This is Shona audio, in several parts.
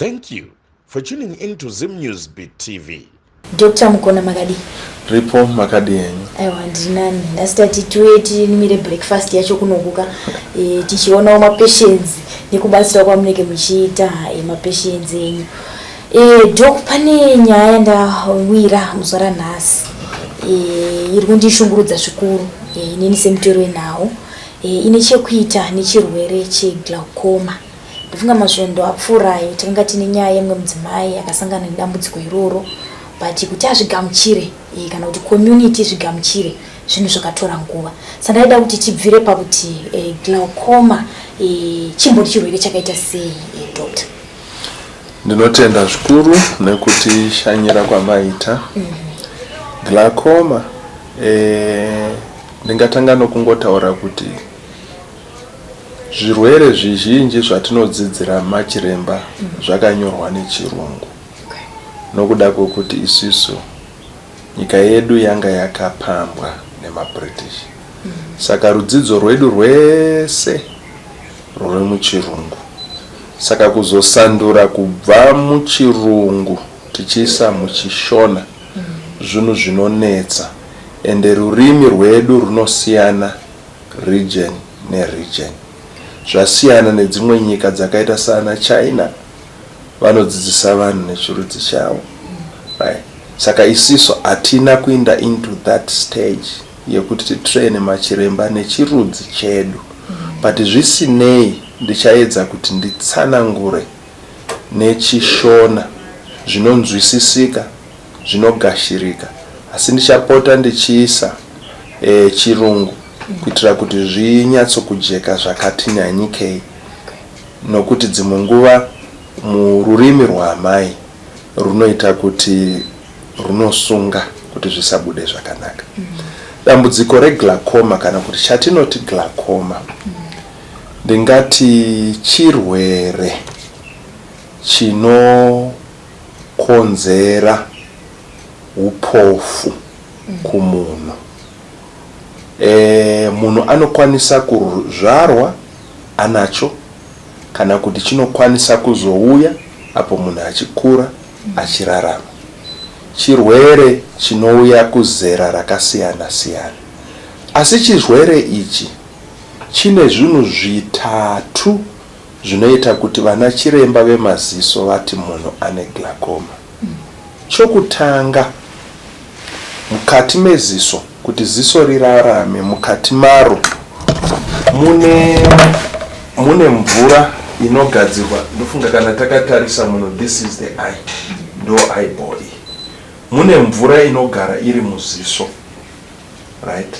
Thank you for tuning in to Zim News Beat TV. Dr. Mukona, makadii? Ripo, makadii henyu? Aiwa, ndinani. Nhasi tati tiuye tinimire breakfast yacho kunokuka, tichionawo mapatients nekubatsira kwamunenge muchiita mapatients enyu. Doc, pane nyaya yandawira muzuva ranhasi iri kundishungurudza zvikuru inini semutori wenhau. Ine chekuita nechirwere cheglaucoma. Ndofunga masvondo apfuurayo takanga tine nyaya yemumwe mudzimai akasangana nedambudziko iroro, but kuti azvigamuchire kana kuti community izvigamuchire, zvinhu zvakatora nguva. Saka ndaida kuti tibvire pakuti glaucoma chimbori chirwere chakaita sei, doctor? Ndinotenda zvikuru nekutishanyira kwamaita. Glaucoma, ndingatanga nokungotaura kuti zvirwere zvizhinji zvatinodzidzira machiremba zvakanyorwa nechirungu nokuda kwekuti isusu nyika yedu yanga yakapambwa nemaBritish, saka rudzidzo rwedu rwese rwuri muchirungu. Saka kuzosandura kubva muchirungu tichiisa muchiShona zvinhu zvinonetsa, ende rurimi rwedu runosiyana region neregion. Zvasiyana nedzimwe nyika dzakaita saana China, vanodzidzisa vanhu nechirudzi chavo, right? Saka isisu hatina kuinda into that stage yekuti titraine machiremba nechirudzi chedu, but zvisinei ndichaedza kuti nditsanangure nechiShona zvinonzwisisika, zvinogashirika, asi ndichapota ndichiisa chirungu kuitira kuti zvinyatsokujeka zvakati nyanyikei, nokuti dzimwe nguva mururimi rwaamai runoita kuti runosunga kuti zvisabude zvakanaka. Dambudziko reglaucoma, kana kuti chatinoti glaucoma, ndingati chirwere chinokonzera upofu kumunhu. Munhu anokwanisa kuzvarwa anacho kana kuti chinokwanisa kuzouya apo munhu achikura achirarama. Chirwere chinouya kuzera rakasiyana siyana, asi chirwere ichi chine zvinhu zvitatu zvinoita kuti vana chiremba vemaziso vati munhu ane glaucoma. Chokutanga, mukati meziso, kuti ziso rirarame, mukati maro mune mvura inogadzirwa. Ndofunga kana takatarisa muno, this is the eye, ndo eyeball iyi. Mune mvura inogara iri muziso, right?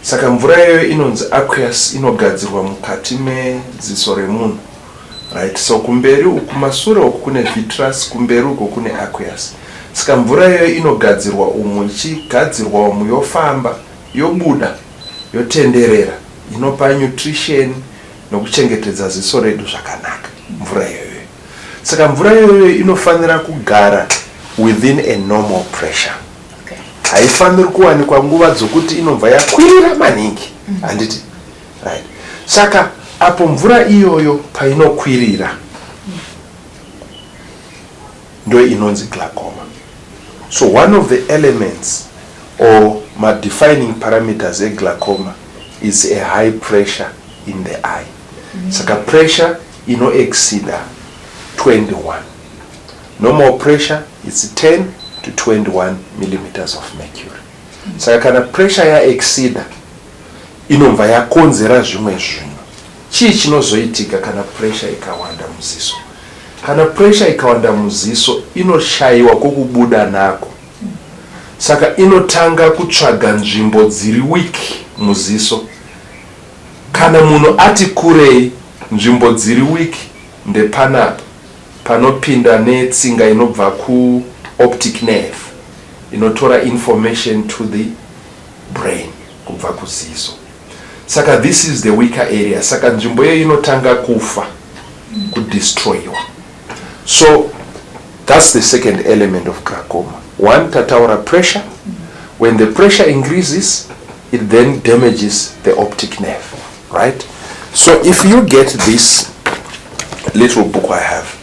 Saka mvura iyoyo inonzi aqueous, inogadzirwa mukati meziso remunhu, right? So kumberi uku, masure uku kune vitreous, kumberi uku kune aqueous. Saka mvura iyoyo inogadzirwa umu, ichigadzirwa umu, yofamba, yobuda, yotenderera, inopa nutrition nokuchengetedza ziso redu zvakanaka, mvura iyoyo. Saka mvura iyoyo inofanira kugara within a normal pressure. Haifaniri kuwanikwa nguva dzokuti inobva yakwirira maningi, handiti? Right. Saka apo mvura iyoyo painokwirira, ndo inonzi glaucoma. So one of the elements or madefining parameters eglaucoma is a high pressure in the eye. Saka pressure inoexceeda 21. Normal pressure is 10 to 21 millimeters of mercury. Saka kana pressure yaexceeda, inobva yakonzera zvimwe zvinhu. Chii chinozoitika kana pressure ikawanda muziso? Kana pressure ikawanda muziso, inoshayiwa kwokubuda nako, saka inotanga kutsvaga nzvimbo dziri weak muziso. Kana munhu ati kurei, nzvimbo dziri weak ndepanapa panopinda netsinga inobva kuoptic nerve inotora information to the brain kubva kuziso. Saka this is the weaker area. Saka nzvimbo iyoyo inotanga kufa, kudestroyiwa. So that's the second element of glaucoma. One, tataura pressure. When the pressure increases, it then damages the optic nerve, right? So if you get this little book I have,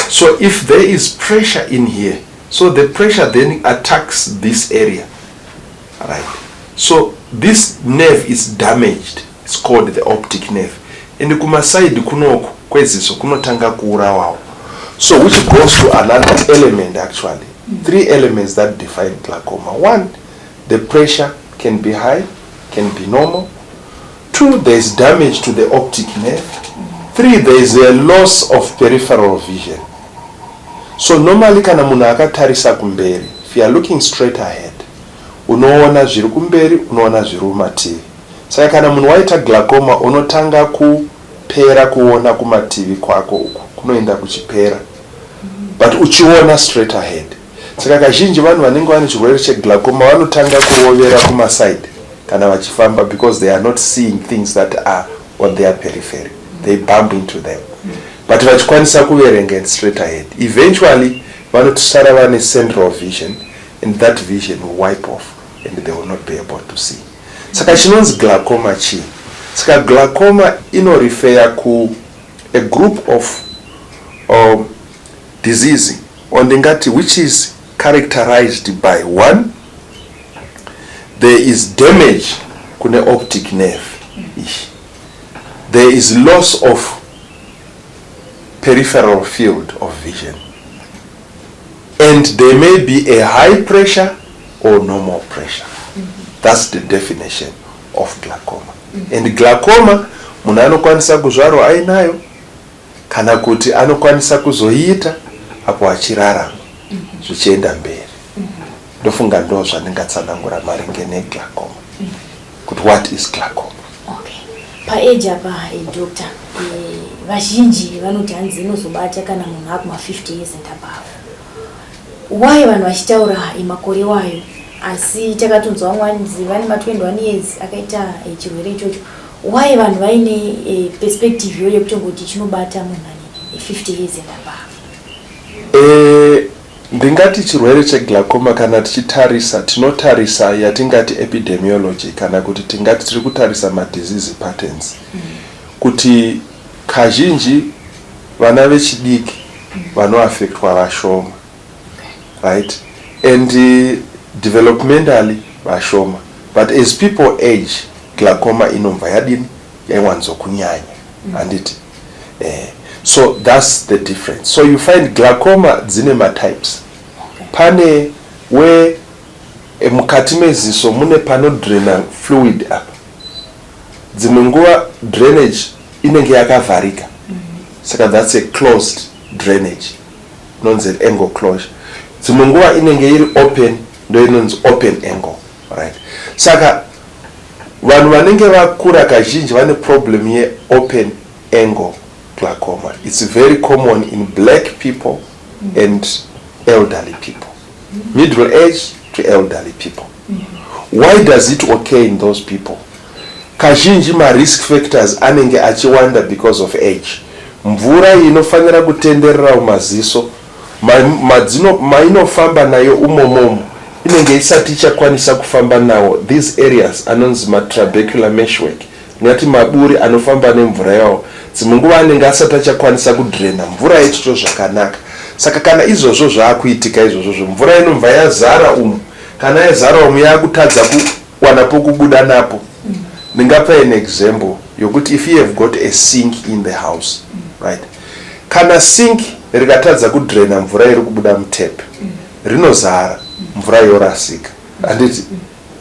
So if there is pressure in here, so the pressure then attacks this area, right? So this nerve is damaged. It's called the optic nerve, and kumaside kunoku kweziso kunotanga kuurawawo. So which goes to another element, actually three elements that define glaucoma. One, the pressure can be high, can be normal. Two, there is damage to the optic nerve. Three, there is a loss of peripheral vision. So normally kana munhu akatarisa kumberi, if you are looking straight ahead, unoona zviri kumberi, unoona zviri mumativi. Saka kana munhu waita glaucoma, unotanga kupera kuona kumativi kwako uku, kunoenda kuchipera, but uchiona straight ahead. Saka kazhinji vanhu vanenge vane chirwere cheglaucoma vanotanga kurovera kumaside kana vachifamba, because they are not seeing things that are on their periphery. They bump into them, but vachikwanisa kuverenga and straight ahead. Eventually vanotosara vane central vision, and that vision will wipe off and they will not be able to see. Saka chinonzi glaucoma chii? Saka glaucoma inorefer ku a group of disease, or ndingati which is characterized by, one, there is damage kune optic nerve. Ishi. There is loss of peripheral field of vision, and there may be a high pressure or normal pressure. That's the definition of glaucoma. And glaucoma munhu anokwanisa kuzvarwa ainayo kana kuti anokwanisa kuzoiita apo achirarama zvichienda mberi. Ndofunga ndo zvandingatsanangura maringe neglaucoma, kuti what is glaucoma. Okay, paage apa, doctor, vazhinji vanoti hanzi inozobata kana munhu akuma 50 years and above. Why vanhu vachitaura makore wayo, asi takatonzwa vamwe vane ma21 years akaita chirwere ichocho? Why vanhu vaine perspective iyoyo yekutongoti chinobata munhu ane 50 years and above? Ndingati chirwere cheglaucoma, kana tichitarisa, tinotarisa yatingati epidemiology, kana kuti tingati tiri kutarisa madisease patterns, kuti kazhinji vana vechidiki vanoaffectwa vashoma, right? And developmentally vashoma, but as people age, glaucoma inobva yadini? Yaiwanzokunyanya, handiti? So that's the difference. So you find glaucoma dzine matypes. Pane we mukati meziso mune panodraina fluid apa. Dzimwe nguva drainage inenge yakavharika, saka that's a closed drainage, inonzi angle closure. Dzimwe nguva inenge iri open, ndo inonzi open angle, right? Saka vanhu vanenge vakura kazhinji vane problem yeopen angle glaucoma. It's very common in black people and elderly people, middle age to elderly people. Why does it occur in those people? Kazhinji marisk factors anenge achiwanda because of age. Mvura inofanira kutenderera mumaziso mainofamba nayo umomomo inenge isati ichakwanisa kufamba nawo. These areas anonzi matrabecular meshwork, ndingati maburi anofamba nemvura yawo, dzimwe nguva anenge asati achakwanisa kudrena mvura ichocho zvakanaka. Saka kana izvozvo zvaakuitika izvozvozvo, mvura inobva yazara umu. Kana yazara umu, yaakutadza kuwana pokubuda napo. Ndingapa an example yokuti if you have got a sink in the house, right, kana sink rikatadza kudrena mvura iri kubuda mutap, rinozara mvura yorasika, handiti?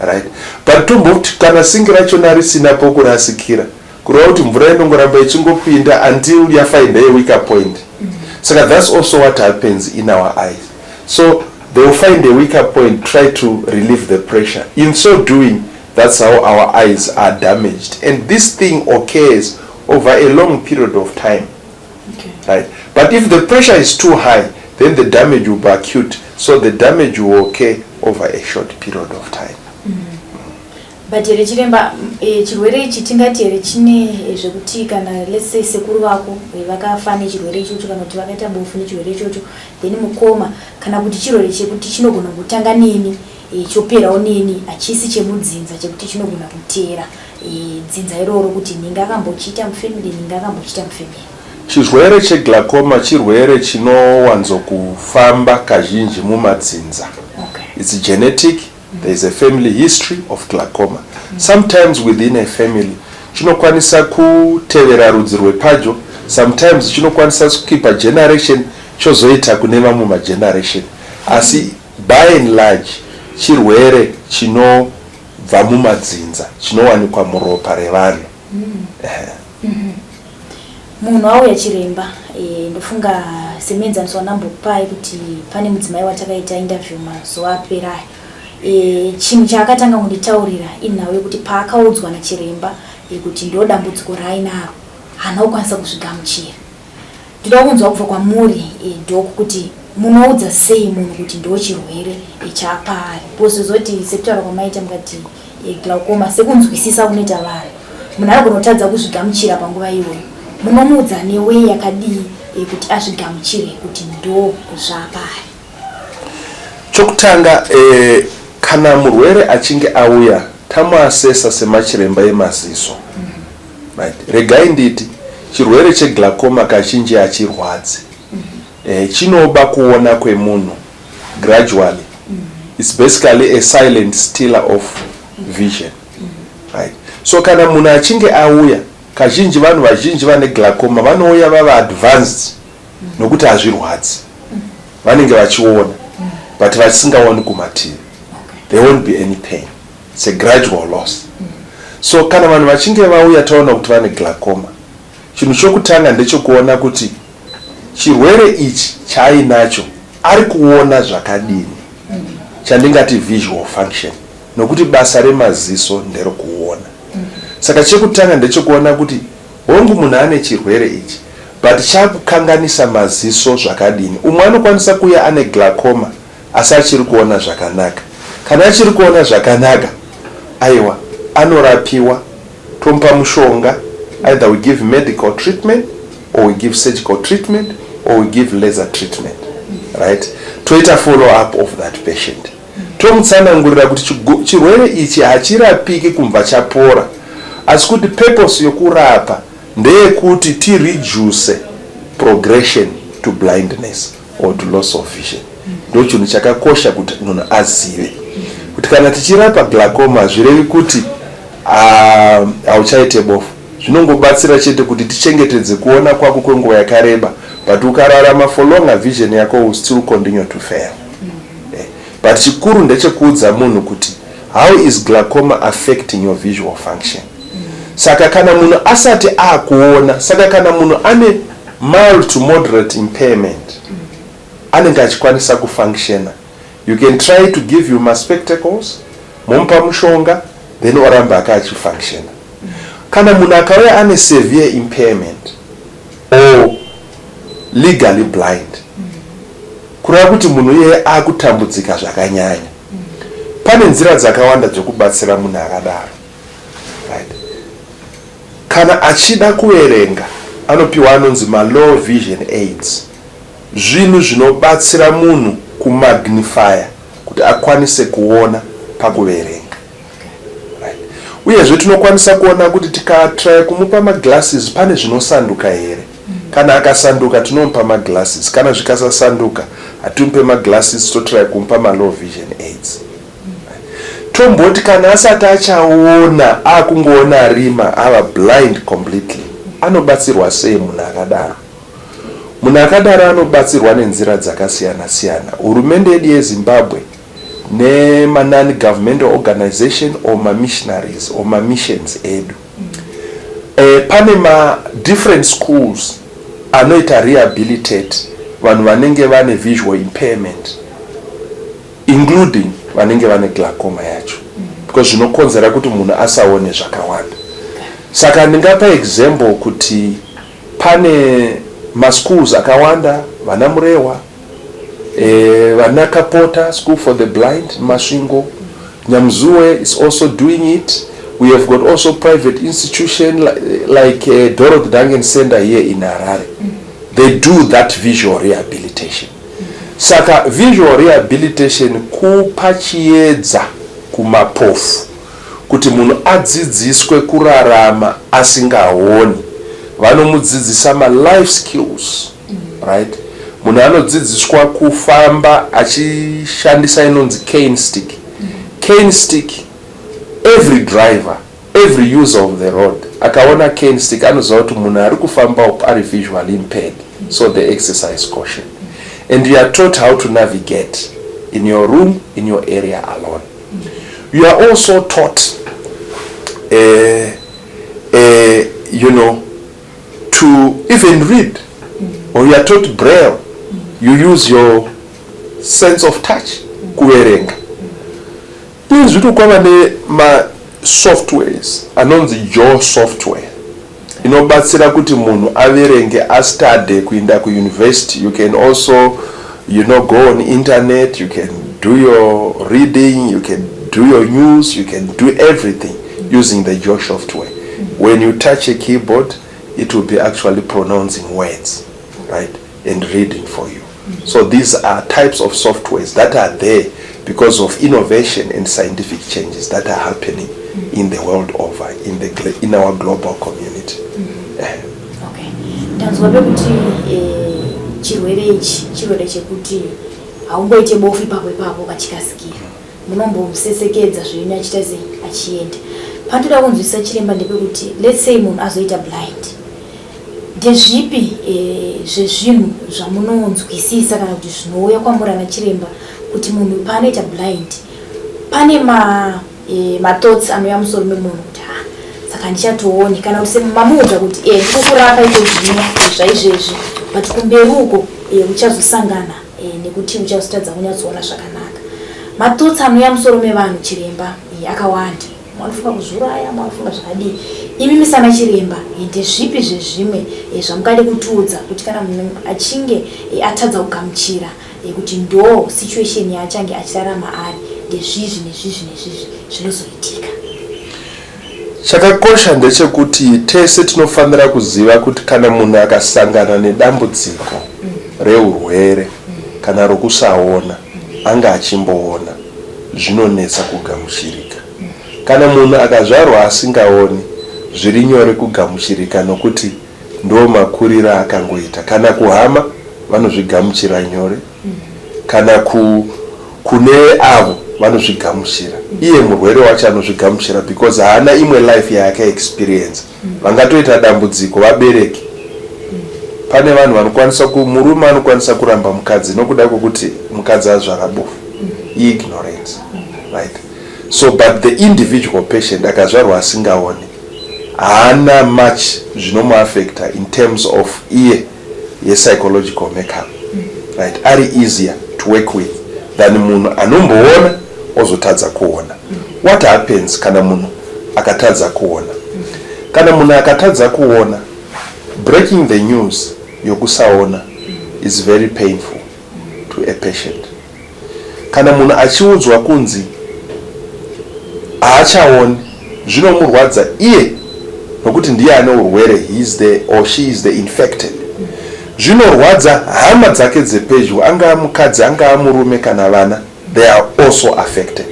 Right? But tomboti kana sink rachona risina pokurasikira, kureva kuti mvura inongoramba ichingopinda until yafinda a weaker point. Saka that's also what happens in our eyes. So they will find a weaker point, try to relieve the pressure. In so doing, that's how our eyes are damaged, and this thing occurs over a long period of time. Right? But if the pressure is too high, then the damage will be acute, so the damage will occur over a short period of time. But here chiremba, chirwere ichi tingati here chine zvekuti kana, let's say, sekuru vako vakafa nechirwere ichocho, kana kuti vakaita bofu nechirwere ichocho, then mukoma, kana kuti chirwere chekuti chinogona kutanga neni, choperawo neni, hachisi chemudzinza chekuti chinogona kuteera dzinza iroro, kuti nhingi akambochiita mufamily, nhingi akambochiita mufamily? Chirwere cheglaucoma chirwere chinowanzokufamba kazhinji mumadzinza. It's genetic. There is a family history of glaucoma. Sometimes within a family chinokwanisa kutevera rudzi rwepadyo. Sometimes chinokwanisa kuskipa generation, chozoita kune vamwe mageneration, asi by and large chirwere chinobva mumadzinza, chinowanikwa muropa revanhu. Munhu auya, chiremba, ndofunga semuenzaniso wandambokupai kuti pane mudzimai watakaita interview mazuva aperayo, chinhu chaakatanga kunditaurira inhau yekuti paakaudzwa nachiremba kuti ndo dambudziko raainaro, haana kukwanisa kuzvigamuchira. Ndoda kunzwa kubva kwamuri, Doc, kuti munoudza sei munhu kuti ndo chirwere chapaari, because zoti sekutaura kwamaita mukati glaucoma, sekunzwisisa kunoita vanhu, munhu anogona kutadza kuzvigamuchira panguva iyoyo. Munomuudza neway yakadii kuti azvigamuchire kuti ndo zvapaari? Chokutanga, kana murwere achinge auya, tamuasesa semachiremba emaziso, right? Regai nditi chirwere cheglaucoma kazhinji hachirwadzi. Chinoba kuona kwemunhu gradually. It's basically a silent stealer of vision, right? So kana munhu achinge auya, kazhinji vanhu vazhinji vane glaucoma vanouya vava advanced, nokuti hazvirwadzi, vanenge vachiona but vachisingaoni kumativi. There won't be any pain. It's a gradual loss. So kana vanhu vachinge vauya, taona kuti vane glaucoma, chinhu chokutanga ndechekuona kuti chirwere ichi chaainacho ari kuona zvakadini, chandingati visual function, nokuti basa remaziso nderekuona. Saka chekutanga ndechekuona kuti hongu, munhu ane chirwere ichi, but chakukanganisa maziso zvakadini. Umwe anokwanisa kuuya ane glaucoma asi achiri kuona zvakanaka. Kana achiri kuona zvakanaka, aiwa, anorapiwa, tomupa mushonga. Either we give medical treatment or we give surgical treatment or we give laser treatment, right? Toita follow up of that patient, tomutsanangurira kuti chirwere ichi hachirapiki kubva chapora, asi kuti purpose yokurapa ndeyekuti tireduce progression to blindness or to loss of vision. Ndo chinhu chakakosha kuti munhu azive kuti kana tichirapa glaucoma, hazvirevi kuti hauchaite bofu. Zvinongobatsira chete kuti tichengetedze kuona kwako kwenguva yakareba, but ukararama for longer, vision yako will still continue to fail. But chikuru ndechekuudza munhu kuti how is glaucoma affecting your visual function. Saka kana munhu asati akuona, saka kana munhu ane mild to moderate impairment, anenge achikwanisa kufunctiona. You can try to give you maspectacles, momupa mushonga, then oramba aka achifunctiona. Kana munhu akauya ane severe impairment or legally blind, kureva kuti munhu iyeye akutambudzika zvakanyanya, pane nzira dzakawanda dzekubatsira munhu akadaro, right? Kana achida kuverenga, anopiwa anonzi malow vision aids, zvinhu zvinobatsira munhu kumagnifya kuti akwanise kuona pakuverenga, right? Uyezve tinokwanisa kuona kuti tikatry kumupa maglasses, pane zvinosanduka here. Kana akasanduka, tinomupa maglasses. Kana zvikasasanduka, hatimupe maglasses, totry kumupa malow vision aids. Tomboti kana asati achaona, akungoona rima, ava blind completely, anobatsirwa sei munhu akadaro? Munhu akadaro anobatsirwa nenzira dzakasiyana siyana. Hurumende yedu yeZimbabwe nemanon governmental organization or mamissionaries or mamissions edu, pane madifferent schools anoita rehabilitate vanhu vanenge vane visual impairment, including vanenge vane glaucoma yacho, because zvinokonzera kuti munhu asaone zvakawanda. Saka ndingapa example kuti pane maschools akawanda, vana Murehwa, vana Kapota School for the Blind, Masvingo, Nyamzuwe is also doing it. We have got also private institution like Dorothy Duncan Center here in Harare. They do that visual rehabilitation. Saka visual rehabilitation kupa chiedza kumapofu, kuti munhu adzidziswe kurarama asingaoni. Vanomudzidzisa malife skills, right? Munhu anodzidziswa kufamba achishandisa inonzi cane stick. Cane stick, every driver, every user of the road akaona cane stick anoziva kuti munhu ari kufamba uku ari visually impaired, so they exercise caution. And you are taught how to navigate in your room, in your area alone. You are also taught to even read, or you are taught Braille. You use your sense of touch kuverenga. Izvino kwava nemasoftwares anonzi JAWS software inobatsira kuti munhu averenge, astudy, kuinda kuuniversity. You can also go on internet, you can do your reading, you can do your news, you can do everything using the JAWS software. When you touch a keyboard, it will be actually pronouncing words, right, and reading for you. So these are types of softwares that are there because of innovation and scientific changes that are happening in the world over, in our global community. Okay, ndanzwa pekuti chirwere ichi chirwere chekuti haungoite bofu ipapo ipapo kachikasikira, munombomusesekedza zvenyu achiita sei, achienda. Pandoda kunzwisisa, chiremba, ndepekuti let's say munhu azoita blind, ndezvipi zvezvinhu zvamunonzwisisa kana kuti zvinouya kwamuri ana chiremba kuti munhu paanoita blind pane mathoughts anouya musoro memunhu kuti, "Ha, saka handichatooni," kana kuti mamuudza kuti ndikukurapa iko zvino zvaizvezvi, but kumberi uko uchazosangana nekuti uchazotadza kunyatsoona zvakanaka? Mathoughts anouya musoro mevanhu, chiremba, akawanda. Mwanofunga kuzviuraya, mwanofunga zvakadii. Imi sana chiremba, ndezvipi zvezvimwe zvamungade kutiudza kuti kana munhu achinge atadza kugamuchira kuti ndo situation yaachange achirarama ari, ndezvizvi nezvizvi nezvizvi zvinozoitika? Chakakosha ndechekuti tese tinofanira kuziva kuti kana munhu akasangana nedambudziko reurwere kana rokusaona, anga achimboona, zvinonetsa kugamuchirika. Kana munhu akazvarwa asingaoni, zviri nyore kugamuchirika nokuti ndo makuriro akangoita. Kana kuhama vanozvigamuchira nyore, kana kune avo vanozvigamuchira, iye murwere wacho anozvigamuchira because haana imwe life yaakaexperience. Vangatoita dambudziko vabereki. Pane vanhu vanokwanisa, murume anokwanisa kuramba mukadzi nokuda kwekuti mukadzi azvara bofu. Ignorance, right? So, but the individual patient akazvarwa asingaoni haana much zvinomuaffecta in terms of iye yepsychological makeup, right? Ari easier to work with than munhu anomboona ozotadza kuona. What happens kana munhu akatadza kuona? Kana munhu akatadza kuona, breaking the news yokusaona is very painful to a patient. Kana munhu achiudzwa kunzi haachaoni, zvinomurwadza iye nokuti ndiye ane urwere, he is the or she is the infected. Zvinorwadza hama dzake dzepedyo, angaa mukadzi, angaa murume kana vana, they are also affected.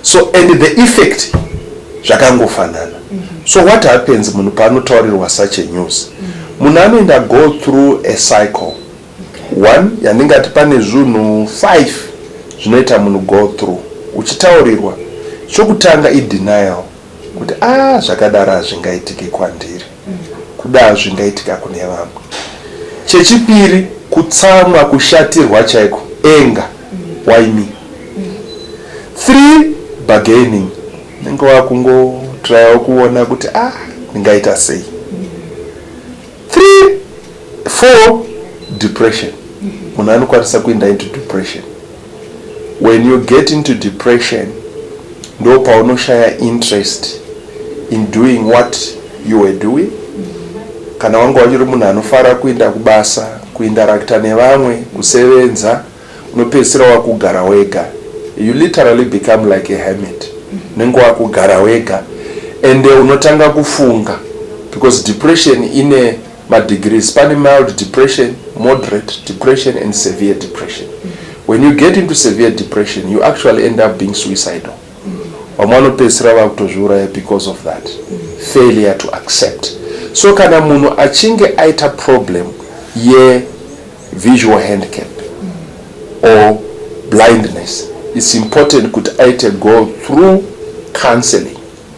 So, and the effect zvakangofanana. So what happens munhu paanotaurirwa such a news? Munhu anoenda go through a cycle one yandingati pane zvinhu 5 zvinoita munhu go through uchitaurirwa. Chokutanga idenial, kuti a ah, zvakadaro hazvingaitiki kwandiri, kuda zvingaitika kune vamwe. Chechipiri, kutsamwa, kushatirwa chaiko, anger, "Why me?" Three, bargaining, nenge wakungotrayawo kuona kuti, "Ah, ndingaita sei?" Three, four, depression. Munhu anokwanisa kuenda into depression. When you get into depression, ndo paunoshaya interest in doing what you were doing. Kana wanga wachiri munhu anofara kuenda kubasa, kuinteracta nevamwe, kusevenza, unopedzisira wakugara wega. You literally become like a hermit. Unenge wakugara wega and unotanga kufunga, because depression ine madegrees. Pane mild depression, moderate depression and severe depression. When you get into severe depression, you actually end up being suicidal. Vamwe vanopedzisira vakutozviuraya because of that failure to accept. So kana munhu achinge aita problem yevisual handicap or blindness, it's important kuti aite go through counseling.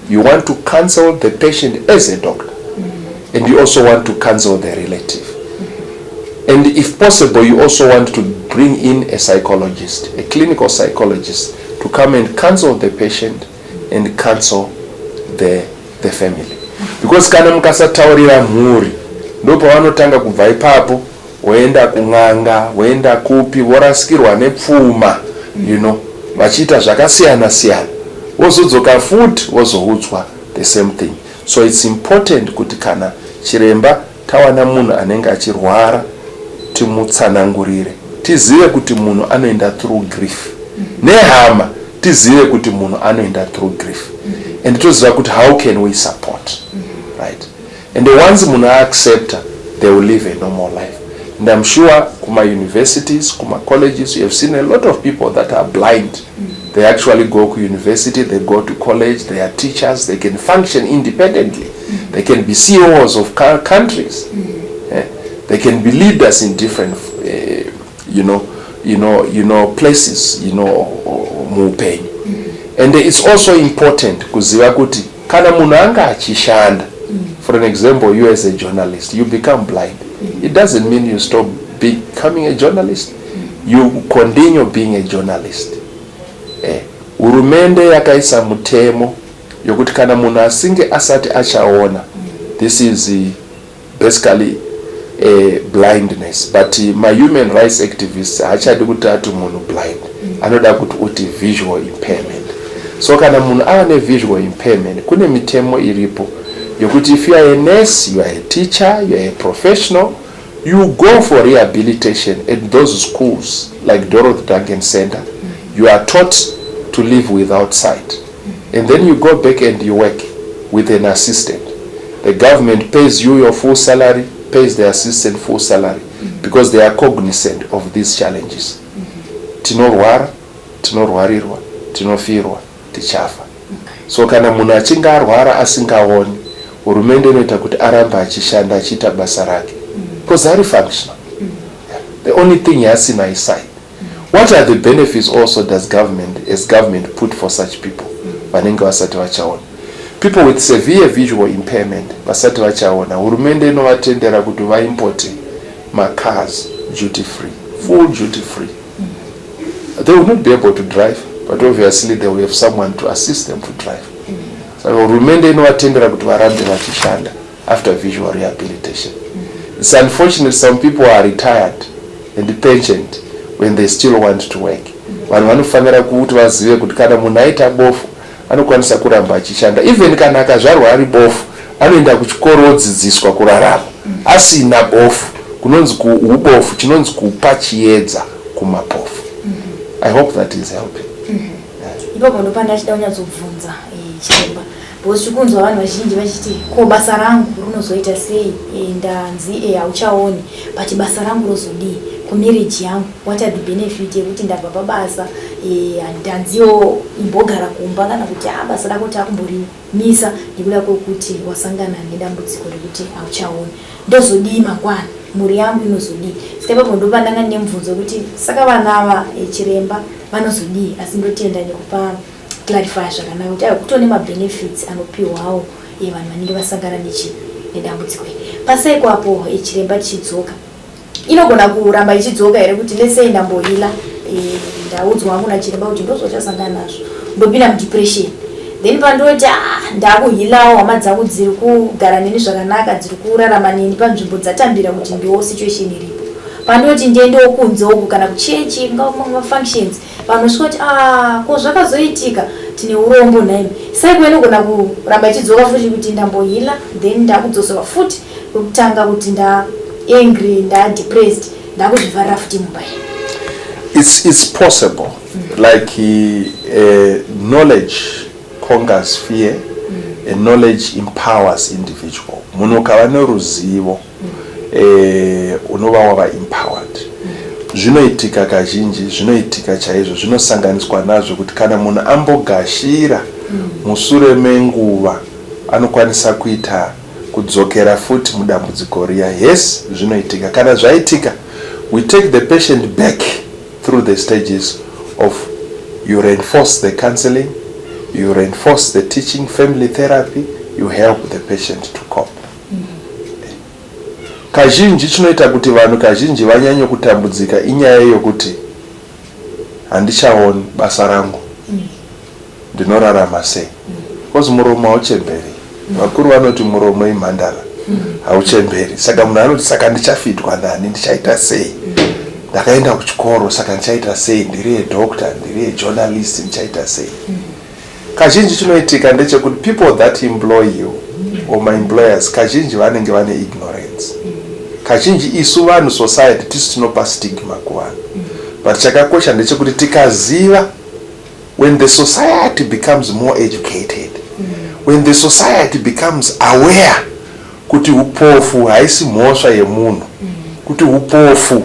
You want to counsel the patient as a doctor, and you also want to counsel the relative, and if possible you also want to bring in a psychologist, a clinical psychologist, to come and counsel the patient and counsel the family, because kana mukasataurira mhuri, ndopavanotanga kubva ipapo voenda kun'anga, voenda kupi, vorasikirwa nepfuma, vachiita zvakasiyana siyana, vozodzoka futi vozoudzwa the same thing. So it's important kuti kana chiremba tawana munhu anenge achirwara, timutsanangurire, tizive kuti munhu anoenda through grief, nehama tizive kuti munhu anoenda through grief, and toziva kuti how can we support, right? And once munhu aaccepta, they will live a normal life. And I'm sure kuma-universities, kuma-colleges, you have seen a lot of people that are blind. They actually go to university, they go to college, they are teachers, they can function independently, they can be CEOs of countries. Eh? They can be leaders in different places muupenyu. And it's also important kuziva kuti kana munhu anga achishanda, for an example, you as a journalist, you become blind, it doesn't mean you stop becoming a journalist. You continue being a journalist. Hurumende yakaisa mutemo yokuti kana munhu asinge asati achaona, this is basically blindness, but mahuman rights activists haachadi kuti ati munhu blind, anoda kuti uti visual impairment. So kana munhu ava nevisual impairment, kune mitemo iripo yokuti if you are a nurse, you are a teacher, you are a professional, you go for rehabilitation at those schools like Dorothy Duncan Center. You are taught to live without sight, and then you go back and you work with an assistant. The government pays you your full salary, pays the assistant full salary, because they are cognizant of these challenges. Tinorwara, tinorwarirwa, tinofirwa, tichafa. So kana munhu achinge arwara asingaoni, hurumende inoita kuti arambe achishanda, achiita basa rake, because ari functional. The only thing yaasina isight. What are the benefits also does government as government put for such people vanenge vasati vachaona? People with severe visual impairment vasati vachaona, hurumende inovatendera kuti vaimpote macars duty free, full duty free. They will not be able to drive, but obviously they will have someone to assist them to drive. Saka hurumende inovatendera kuti varambe vachishanda after visual rehabilitation. It's unfortunate some people are retired and pensioned when they still want to work. Vanhu vanofanira kuti vazive kuti kana munhu aita bofu, anokwanisa kuramba achishanda. Even kana akazvarwa ari bofu, anoenda kuchikoro, odzidziswa kurarama asina bofu. Kunonzi ubofu chinonzi kupa chiedza kumapofu. I hope that is helping. Ipapo ndopanda achida kunyatsobvunza, chiremba, because tikunzwa vanhu vazhinji vachiti, "Ko basa rangu rinozoita sei? Ndanzi hauchaoni, but basa rangu rozodii? Kumarriage yangu, what are the benefit yekuti ndabva pabasa, ndanziwo imbogara kumba, kana kuti a basa rako takumborimisa nekuda kwekuti wasangana nedambudziko rekuti hauchaoni? Ndozodii mangwana? Mhuri yangu inozodii?" Saka ipapo ndopandanga ndine mubvunzo wekuti saka vana ava, chiremba, vanozodii? Asi ndotenda nekupa clarify zvakanaka kuti aiwa, kutone mabenefits anopiwawo vanhu vanenge vasangana nedambudziko iri. Pasaiko apo, chiremba, tichidzoka, inogona kuramba ichidzoka here, kuti let's say ndamboheala, ndaudzwa hangu nachiremba kuti ndozvachasangana nazvo, ndopinda mudepression, then pandoti, ah, ndakuhealawo, hama dzangu dziri kugara neni zvakanaka, dziri kurarama neni panzvimbo dzatambira kuti ndiwo situation iripo, pandoti ndiendewo kunze uku kana kuchechi, kungava mafunctions, vanhu vasvika kuti, "Ah, ko zvakazoitika? Tine urombo nhaimi." Saiko inogona kuramba ichidzoka futi, kuti ndamboheala, then ndakudzoserwa futi kwekutanga, kuti nda angry, ndadepressed, ndakuzvivharira futi mumba iyi? It's possible. Like knowledge conquers fear and knowledge empowers individual. Munhu ukava neruzivo, unova wava empowered. Zvinoitika kazhinji, zvinoitika chaizvo, zvinosanganiswa nazvo kuti kana munhu ambogashira, musure menguva anokwanisa kuita Kudzokera futi mudambudziko riya. Yes, zvinoitika. Kana zvaitika, we take the patient back through the stages of, you reinforce the counseling, you reinforce the teaching, family therapy, you help the patient to cope. Kazhinji chinoita kuti vanhu kazhinji vanyanye kutambudzika inyaya yokuti, "Handichaoni basa rangu, ndinorarama sei?" Because muromo hauchemberi. Vakuru vanoti muromo imhandara, hauchemberi. Saka munhu anoti, "Saka ndichafidwa nani? Ndichaita sei? Ndakaenda kuchikoro, saka ndichaita sei? Ndiri yedoctor, ndiri yejournalist, ndichaita sei?" Kazhinji chinoitika ndechekuti people that employ you or my employers kazhinji vanenge vane ignorance. Kazhinji isu vanhu, society, tisu tinopa stigma kuvanhu. But chakakosha ndechekuti tikaziva, when the society becomes more educated, when the society becomes aware kuti upofu haisi mhosva yemunhu, kuti upofu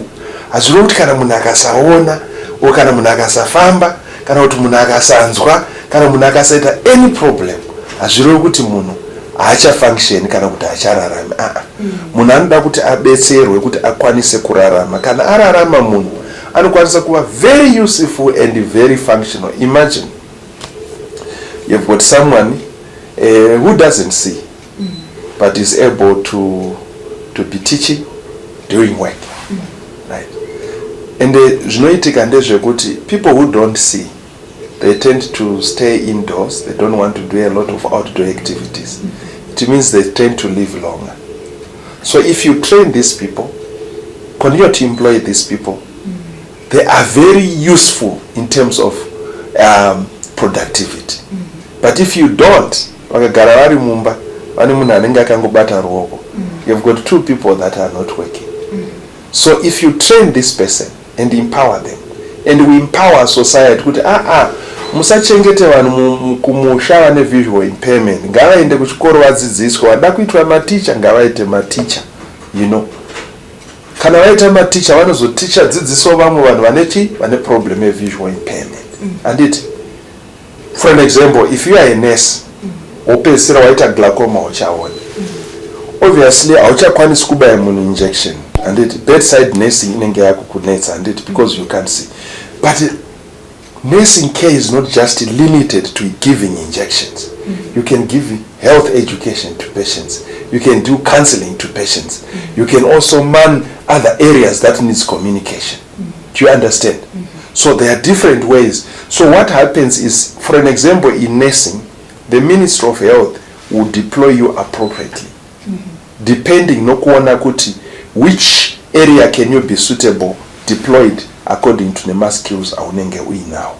hazvino kuti kana munhu akasaona o kana munhu akasafamba, kana kuti munhu akasanzwa, kana munhu akasaita any problem, hazvirevi kuti munhu haachafunctioni kana kuti haachararami. Aa, munhu anoda kuti abetserwe kuti akwanise kurarama. Kana ararama, munhu anokwanisa kuva very useful and very functional. Imagine you've got someone who doesn't see but is able to be teaching, doing work, right? And zvinoitika ndezvekuti people who don't see, they tend to stay indoors. They don't want to do a lot of outdoor activities. It means they tend to live longer. So if you train these people, continue to employ these people, they are very useful in terms of productivity. But if you don't, vakagara vari mumba, vane munhu anenge akangobata ruoko, you've got two people that are not working. So if you train this person and empower them, and we empower society kuti, aa, musachengete vanhu kumusha vane visual impairment, ngavaende kuchikoro vadzidziswe. Vada kuitwa maticha, ngavaite maticha. Kana vaita maticha, vanozoticha dzidzisawo vamwe vanhu vane chi vane problem yevisual impairment, handiti? For an example, if you are a nurse, wopedzisira waita glaucoma, uchaona, obviously hauchakwanisi kubaya munhu injection, handiti? Bedside nursing inenge yakukunetsa, handiti? Because you can't see. But nursing care is not just limited to giving injections. You can give health education to patients, you can do counseling to patients, you can also man other areas that needs communication. Do you understand? So there are different ways. So what happens is, for an example, in nursing, the Ministry of Health will deploy you appropriately, depending nokuona kuti which area can you be suitable, deployed according to nemaskills aunenge uinawo.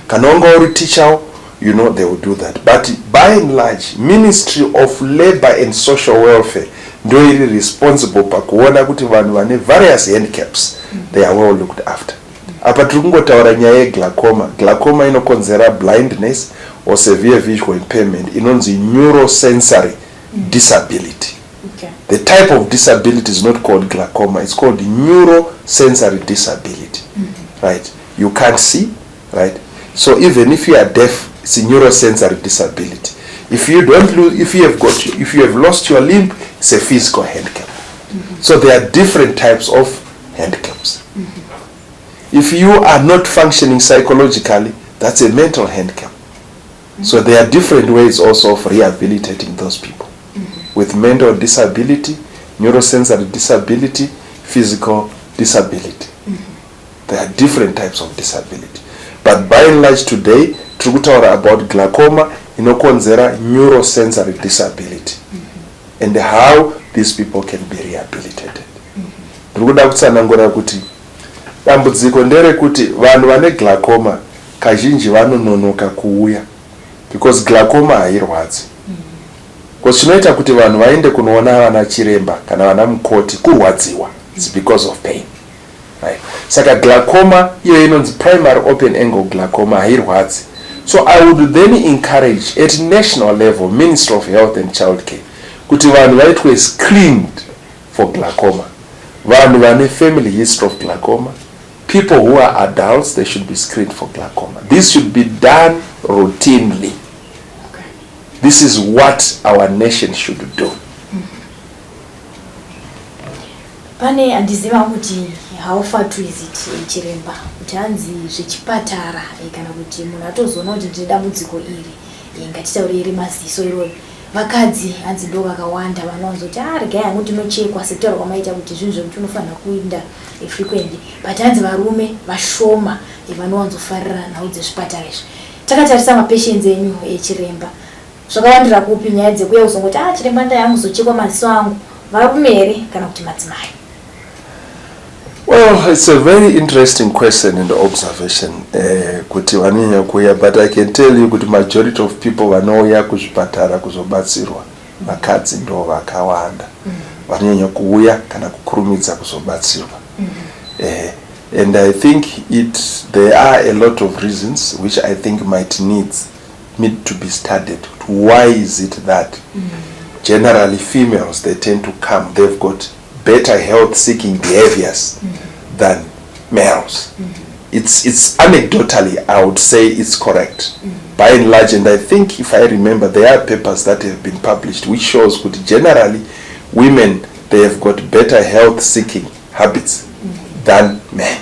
Kana wanga uri teacher, they will do that. But by and large, Ministry of Labour and Social Welfare ndo iri responsible pakuona kuti vanhu vane various handicaps, they are well looked after. Apa tiri kungotaura nyaya yeglaucoma. Glaucoma inokonzera blindness or severe visual impairment inonzi neurosensory disability. The type of disability is not called glaucoma, it's called neurosensory disability, right? You can't see, right? So even if you are deaf, it's a neurosensory disability. If you don't lose if you have got if you have lost your limb, it's a physical handicap. So there are different types of handicaps. If you are not functioning psychologically, that's a mental handicap. So there are different ways also of rehabilitating those people with mental disability, neurosensory disability, physical disability. There are different types of disability, but by and large today tiri kutaura about glaucoma inokonzera neurosensory disability and how these people can be rehabilitated. Ndiri kuda kutsanangura kuti dambudziko nderekuti vanhu vane glaucoma kazhinji vanononoka kuuya because glaucoma hairwadzi. Because chinoita kuti vanhu vaende kunoona vana chiremba kana vana mukoti kurwadziwa. It's because of pain, right? Saka glaucoma iyo inonzi primary open angle glaucoma hairwadzi. So I would then encourage at national level, Ministry of Health and Child Care, kuti vanhu vaitwe screened for glaucoma. Vanhu vane family history of glaucoma, people who are adults, they should be screened for glaucoma. This should be done routinely. This is what our nation should do. Pane handiziva kuti how far true is it, chiremba, kuti hanzi zvechipatara, kana kuti munhu atozoona kuti ndine dambudziko iri, ngatitaurei remaziso irori, vakadzi hanzi ndo vakawanda vanowanzoti, "A, regai hangu ndinochekwa," sekutaura kwamaita kuti zvinhu zvekuti unofanira kuinda frequently, but hanzi varume vashoma vanowanzofarira nhau dzezvipatara izvi. Takatarisa mapatients enyu, chiremba, zvakawandira kupi nyaya dzekuya kuzongoti, "A, chiremba, ndayanguzochekwa maziso angu"? Varume here kana kuti madzimai? Well, it's a very interesting question and observation, kuti vanonyanya kuuya, but I can tell you kuti majority of people vanouya kuzvipatara kuzobatsirwa vakadzi ndo vakawanda vanonyanya kuuya kana kukurumidza kuzobatsirwa. And I think it there are a lot of reasons which I think might need to be studied. Why is it that generally females, they tend to come, they've got better health seeking behaviors than males? It's anecdotally, I would say it's correct by and large, and I think, if I remember, there are papers that have been published which shows that generally women, they have got better health seeking habits than men.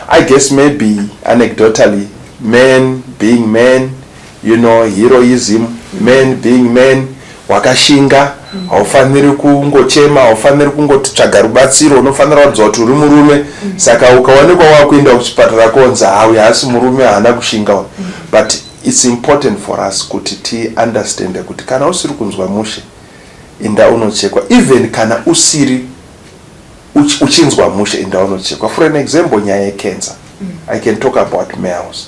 I guess maybe anecdotally, men being men, heroism, men being men, wakashinga, haufaniri kungochema, haufaniri kungotsvaga rubatsiro, unofanira kuratidza kuti uri murume. Saka ukaonekwa wakuenda kuchipatara, konzi, "Hawi, haasi murume, haana kushinga." But it's important for us kuti tiunderstande kuti kana usiri kunzwa mushe, inda unochekwa. Even kana usiri uchinzwa mushe, inda unochekwa. For an example, nyaya yecancer, I can talk about males.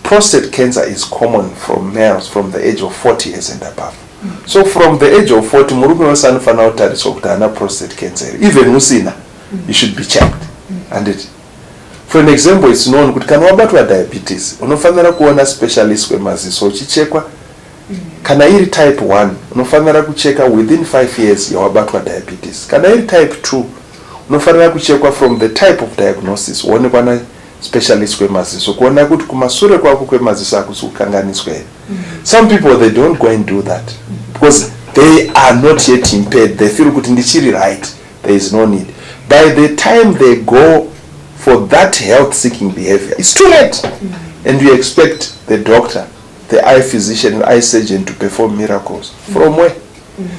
Prostate cancer is common from males from the age of 40 years and above. So from the age of 40, murume wese anofanira kutariswa kuti haana prostate cancer here. Even usina, you should be checked. And it for an example, it's known kuti kana wabatwa diabetes, unofanira kuona specialist wemaziso uchichekwa. Kana iri type 1, unofanira kucheka within 5 years yawabatwa diabetes. Kana iri type 2, unofanira kuchekwa from the type of diagnosis, woonekwa naspecialist wemaziso kuona kuti kumasure kwako kwemaziso hakusi kukanganiswa here. Some people, they don't go and do that because they are not yet impaired. They feel kuti ndichiri right, there is no need. By the time they go for that health seeking behavior, it's too late, and you expect the doctor, the eye physician and eye surgeon, to perform miracles from where?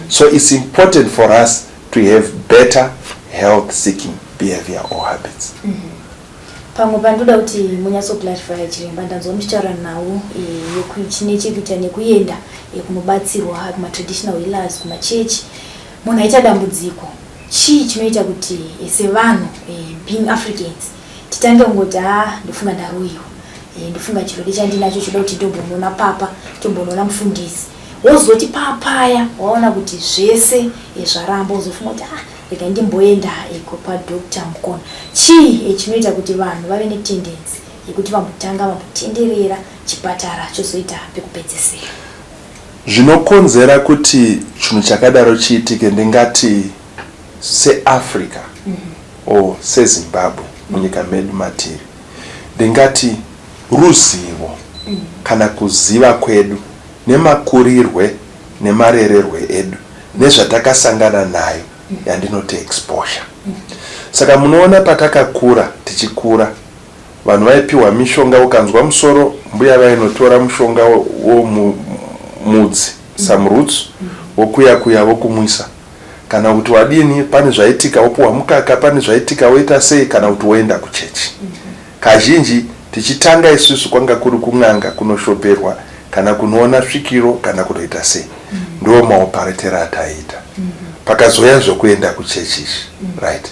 So it's important for us to have better health seeking behavior or habits. Pamwe pandoda kuti munyatsoclarifya, chiremba, ndanzwa muchitaura nhau chine chekuita nekuenda kunobatsirwa kumatraditional healers, kumachechi. Munhu aita dambudziko, chii chinoita kuti sevanhu, being Africans, titange kungoti, "Ha, ndofunga ndaroyiwa, ndofunga chirwere chandinacho choda kuti ndombonoona papa, tombonoona mufundisi"? Wozoti papaya waona kuti zvese zvaramba, wozofunga kuti, "Ah, rega ndimboenda kwadoctor Mukona." Chii chinoita kuti vanhu vave netendency yekuti vambotanga vambotenderera chipatara, chozoita pekupedzisira? Zvinokonzera kuti chinhu chakadaro chiitike, ndingati seAfrica or seZimbabwe, munyika medu matiri, ndingati ruzivo kana kuziva kwedu nemakurirwe nemarererwe edu nezvatakasangana nayo, yandinoti exposure. Saka munoona patakakura, tichikura, vanhu vaipiwa mishonga. Ukanzwa musoro, mbuya vainotora mushonga womudzi, some roots, wokuya kuya, vokumwisa. Kana kuti wadini, pane zvaitika, wopiwa mukaka. Pane zvaitika, woita sei, kana kuti woenda kuchechi. Kazhinji tichitanga isusu kwanga kuri kun'anga, kunoshoperwa, kana kunoona svikiro, kana kunoita sei. Ndo maoperatero ataiita. Pakazoya zvokuenda kuchechi izvi, right?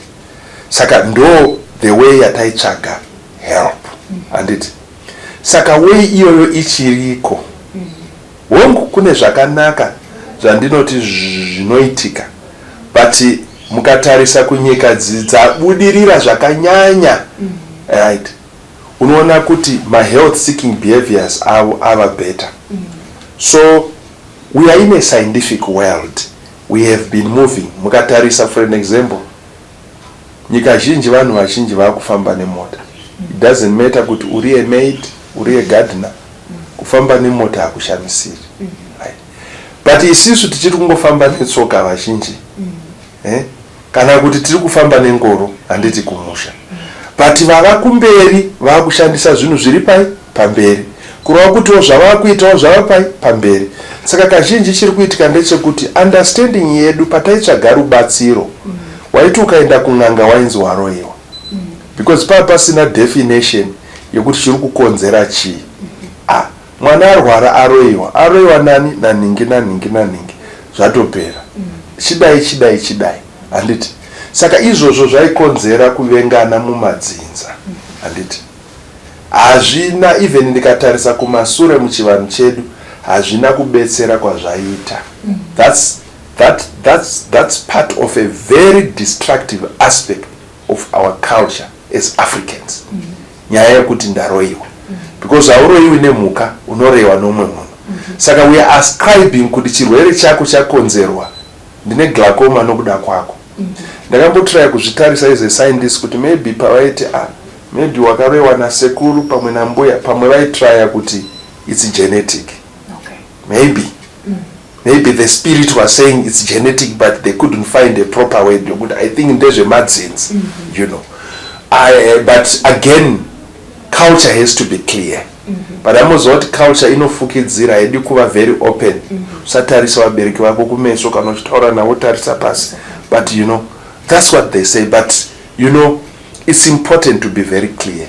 Saka ndo the way yataitsvaga help, handiti? Saka way iyoyo ichiriko. Hongu, kune zvakanaka zvandinoti zvinoitika, but mukatarisa kunyika dzabudirira zvakanyanya, right, unoona kuti mahealth seeking behaviors avo ava better. So we are in a scientific world, we have been moving. Mukatarisa, for an example, nyika zhinji, vanhu vazhinji vaakufamba nemota. It doesn't matter kuti uri a maid, uri a gardener, kufamba nemota hakushamisiri, right? But isisu tichiri kungofamba netsoka vazhinji, eh? Kana kuti tiri kufamba nengoro, handiti, kumusha, but vava kumberi vaakushandisa zvinhu zviri pai pamberi, kureva kutiwo zvavava kuitawo zvava pai pamberi. Saka kazhinji chiri kuitika ndechekuti understanding yedu, pataitsvaga rubatsiro, waiti ukaenda kun'anga wainzi waroyiwa, because pava pasina definition yekuti chiri kukonzera chii. Ah, mwana arwara, aroyiwa. Aroyiwa nani? Naningi, naningi, naningi, zvatopera. Chidai, chidai, chidai, handiti? Saka izvozvo zvaikonzera kuvengana mumadzinza, handiti? Hazvina, even ndikatarisa kumasure muchivanhu chedu, hazvina kubetsera kwazvaita. That's part of a very destructive aspect of our culture as Africans, nyaya yekuti ndaroyiwa, because hauroyiwi nemhuka, unoroyiwa nomumwe munhu. Saka we are ascribing kuti chirwere chako chakonzerwa, ndine glaucoma nokuda kwako. Ndakambotraya kuzvitarisa as a scientist kuti maybe pavaiti, ah, maybe wakaroyiwa nasekuru, pamwe nambuya, pamwe vaitraya kuti it's genetic. Maybe the spirit was saying it's genetic, but they couldn't find a proper way yokuti I think ndezvemadzinza. But again, culture has to be clear. But amoziva kuti culture inofukidzira, haidi kuva very open. Usatarisa vabereki vako kumeso kana uchitaura navo, tarisa pasi. But that's what they say. But it's important to be very clear,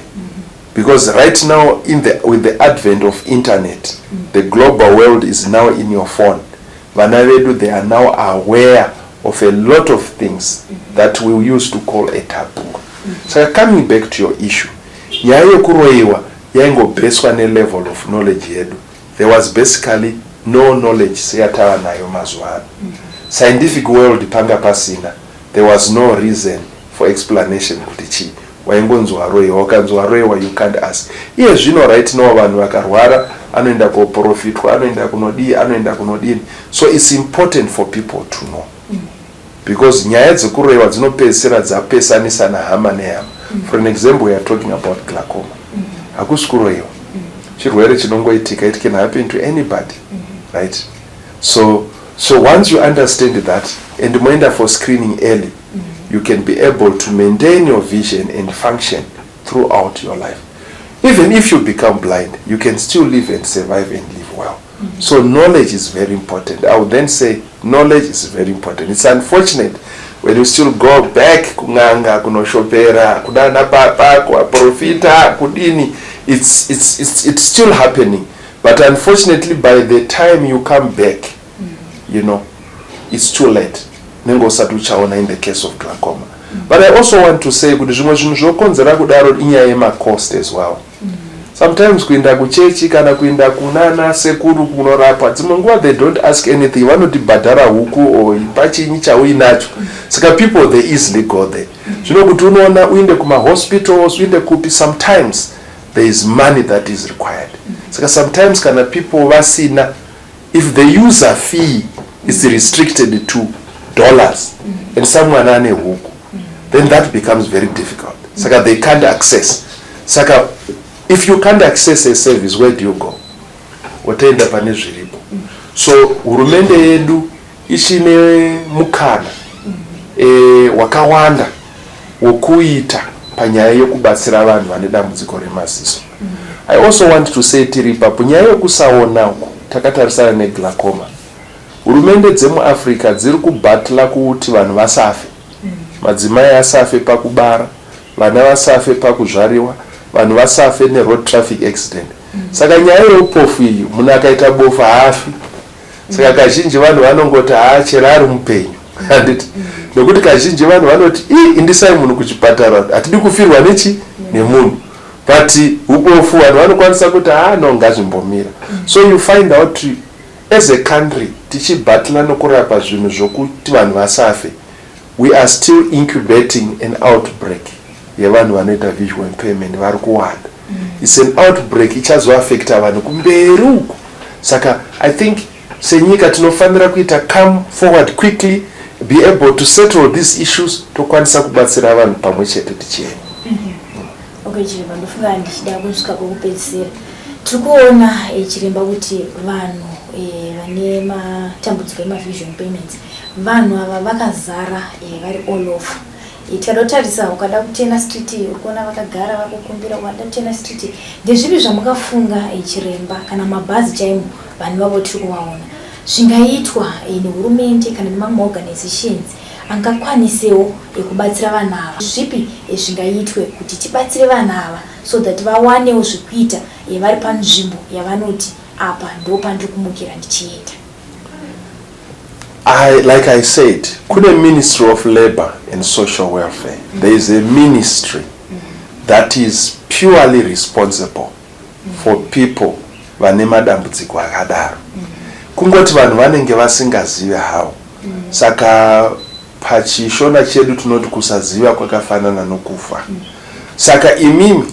because right now with the advent of internet, the global world is now in your phone. Vana vedu, they are now aware of a lot of things that we used to call a taboo. Saka coming back to your issue, nyaya yekuroyiwa yaingobheswa nelevel of knowledge yedu. There was basically no knowledge seyatava nayo mazuva ano. Scientific world panga pasina. There was no reason for explanation kuti chii. Waingonzi waroyiwa, ukanzi waroyiwa, you can't ask. Iye zvino, right now, vanhu vakarwara anoenda koprofitwa, anoenda kunodii, anoenda kunodini. So it's important for people to know, because nyaya dzekuroyiwa dzinopedzisira dzapesanisana hama nehama. For an example, we are talking about glaucoma. Hakusi kuroyiwa, chirwere chinongoitika. It can happen to anybody, right? So once you understand that and moenda for screening early, you can be able to maintain your vision and function throughout your life. Even if you become blind, you can still live and survive and live well. So knowledge is very important. I would then say knowledge is very important. It's unfortunate when you still go back kun'anga, kunoshopera kunana papa, kuvaprofita, kudini. It's still happening, but unfortunately, by the time you come back, it's too late, nenge usati uchaona in the case of glaucoma. But I also want to say kuti zvimwe zvinhu zvokonzera kudaro inyaya yemacost as well. Sometimes kuenda kuchechi kana kuenda kunana sekuru kunorapwa, dzimwe nguva they don't ask anything, vanoti bhadhara huku or pachinyi chauinacho. Saka people, they easily go there. Zvino kuti unoona uinde kumahospitals, uinde kupi, sometimes there is money that is required. Saka sometimes kana people vasina, if the user fee is restricted to dollars and someone ane huku, then that becomes very difficult. Saka they can't access. Saka if you can't access a service, where do you go? Wotoenda pane zviripo. So hurumende yedu ichine mukana wakawanda wokuita panyaya yekubatsira vanhu vane dambudziko remaziso. I also want to say, tiri ipapo, nyaya yekusaona uku takatarisana neglaucoma, hurumende dzemuAfrica dziri kubatla kuti vanhu vasafe, madzimai asafe pakubara, vana vasafe pakuzvariwa, vanhu vasafe neroad traffic accident. Saka nyaya yeupofu iyi, munhu akaita bofu haafi. Saka kazhinji vanhu vanongoti, haa, chero ari mupenyu, handiti? Nekuti kazhinji vanhu vanoti, ii, indisai munhu kuchipatara, hatidi kufirwa nechi nemunhu. But ubofu, vanhu vanokwanisa kuti, haa, no, ngazvimbomira. So you find out, as a country, tichibatla nokurapa zvinhu zvokuti vanhu vasafe, we are still incubating an outbreak yevanhu vanoita visual impairment vari kuwanda. It's an outbreak ichazoafecta vanhu kumberi uku. Saka I think senyika tinofanira kuita come forward quickly, be able to settle these issues, tokwanisa kubatsira vanhu pamwe chete tichienda. Okay, chiremba, ndofunga ndichida kusvika kwekupedzisira. Tiri kuona, chiremba, kuti vanhu vane matambudziko emavision impairments Vanhu ava vakazara vari all over. Tikada kutarisa, ukada kutena street, uri kuona vakagara vari kukumbira. Ukada kutena street, ndezvipi zvamukafunga, chiremba, kana mabhazi chaimo vanhu vavo tiri kuvaona, zvingaitwa nehurumende kana nemamwe organizations angakwanisewo kubatsira vanhu ava? Zvipi zvingaitwe kuti tibatsire vanhu ava so that vawanewo zvekuita vari panzvimbo yavanoti, "Apa ndo pandiri kumukira ndichienda"? Like I said, kune Ministry of Labor and Social Welfare. There is a ministry that is purely responsible for people vane madambudziko akadaro. Kungoti vanhu vanenge vasingazivi havo. Saka pachishona chedu tinoti kusaziva kwakafanana nokufa. Saka imimi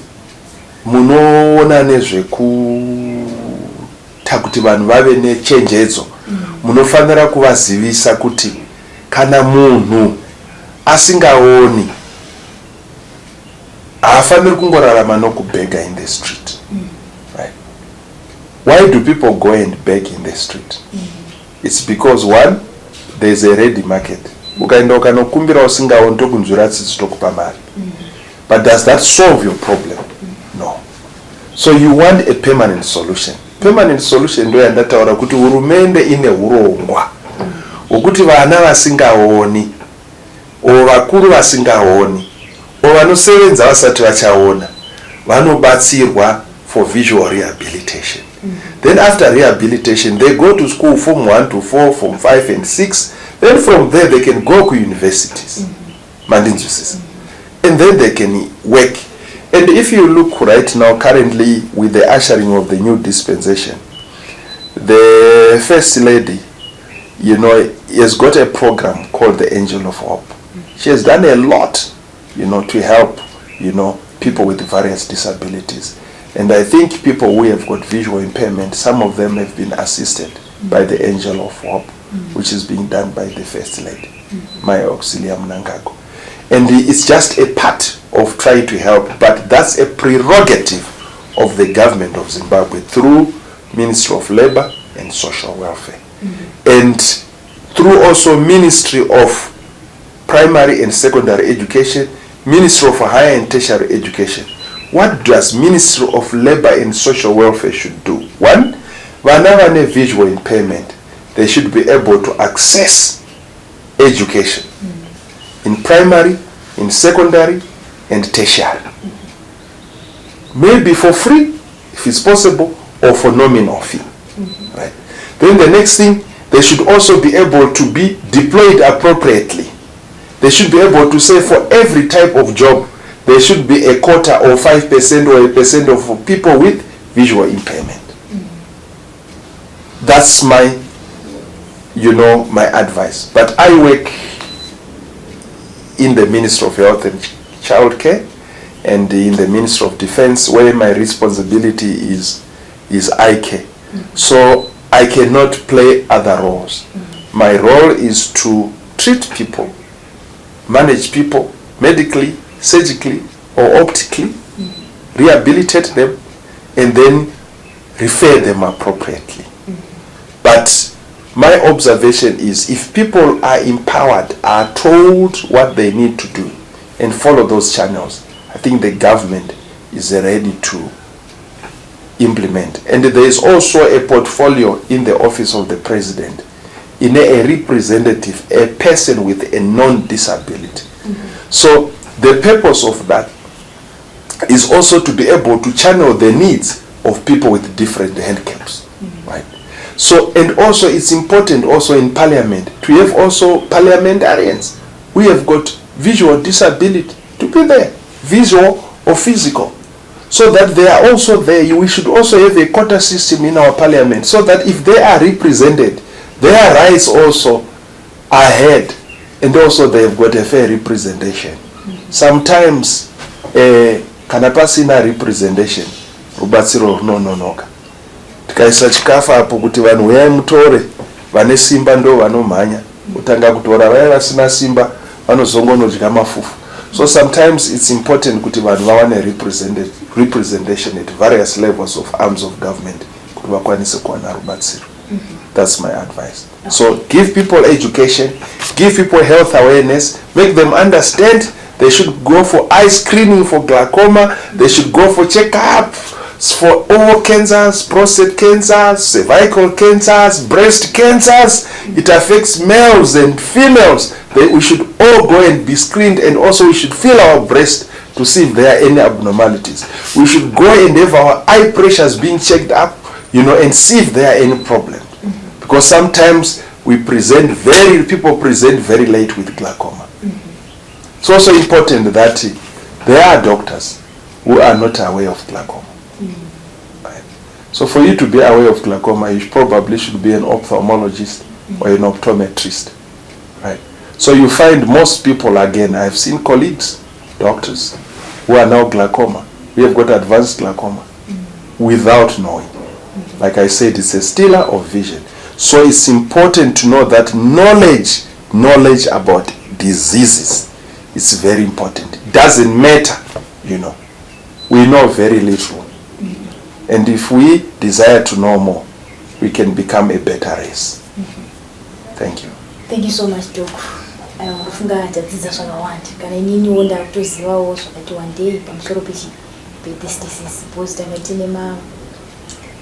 munoona nezvekuita kuti vanhu vave nechenjedzo, munofanira kuvazivisa kuti kana munhu asingaoni haafaniri kungorarama nokubhega in the street, right? Why do people go and beg in the street? It's because, one, there's a ready market. Ukaenda ukanokumbira usingaoni, tokunzwira tsitsi, tokupa mari. But does that solve your problem? No. So you want a permanent solution. Permanent solution ndo yandataura kuti hurumende ine urongwa hwokuti vana vasingaoni o vakuru vasingaoni o vanosevenza vasati vachaona vanobatsirwa for visual rehabilitation. Then after rehabilitation they go to school, form 1 to 4, form 5 and 6. Then from there they can go to universities, mandinzwisisa, and then they can work. And if you look right now, currently, with the ushering of the new dispensation, the First Lady has got a program called the Angel of Hope. She has done a lot to help people with various disabilities. And I think people who have got visual impairment, some of them have been assisted by the Angel of Hope, which is being done by the First Lady, Mai Auxilia Mnangagwa. And it's just a part of trying to help, but that's a prerogative of the government of Zimbabwe through Ministry of Labor and Social Welfare. And through also Ministry of Primary and Secondary Education, Ministry of Higher and Tertiary Education. What does Ministry of Labor and Social Welfare should do? One, vana vane visual impairment, they should be able to access education in primary, in secondary, and tertiary. Maybe for free, if it's possible, or for nominal fee. Right. Then the next thing, they should also be able to be deployed appropriately. They should be able to say for every type of job, there should be a quota or 5% or a percent of people with visual impairment. That's my advice. But I work in the Ministry of Health and Childcare and in the Ministry of Defense, where my responsibility is eye care. So I cannot play other roles. My role is to treat people, manage people medically, surgically, or optically, rehabilitate them, and then refer them appropriately. But my observation is if people are empowered, are told what they need to do, and follow those channels, I think the government is ready to implement. And there is also a portfolio in the Office of the President in a representative, a person with a non-disability. So the purpose of that is also to be able to channel the needs of people with different handicaps, right? So, and also it's important also in Parliament to have also parliamentarians who have got visual disability to be there, visual or physical, so that they are also there. We should also have a quota system in our Parliament so that if they are represented, their rights also are heard and also they have got a fair representation. Sometimes kana pasina representation, rubatsiro runononoka. Tikaisa chikafu apo kuti vanhu uyai mutore, vane simba ndo vanomhanya kutanga kutora, vaya vasina simba vanozongonodya mafufu. So sometimes it's important kuti vanhu vawane representation at various levels of arms of government kuti vakwanise kuwana rubatsiro. That's my advice. So give people education, give people health awareness, make them understand they should go for eye screening for glaucoma, they should go for checkup for all cancers, prostate cancers, cervical cancers, breast cancers. It affects males and females. We should all go and be screened, and also we should feel our breast to see if there are any abnormalities. We should go and have our eye pressures being checked up, and see if there are any problems. Because sometimes people present very late with glaucoma. It's also important that there are doctors who are not aware of glaucoma. Right. So for you to be aware of glaucoma, you probably should be an ophthalmologist or an optometrist. Right. So you find most people, again, I've seen colleagues, doctors, who are now glaucoma. We have got advanced glaucoma without knowing. Like I said, it's a stealer of vision. So it's important to know that knowledge about diseases is very important. Doesn't matter. We know very little. And if we desire to know more, we can become a better race. Thank you. Thank you so much, Doc. Aiwa, ndofunga tadzidza zvakawanda. Kana ininiwo ndakutozivawo zvakati wandei pamusoro pethis disease, because tanga tine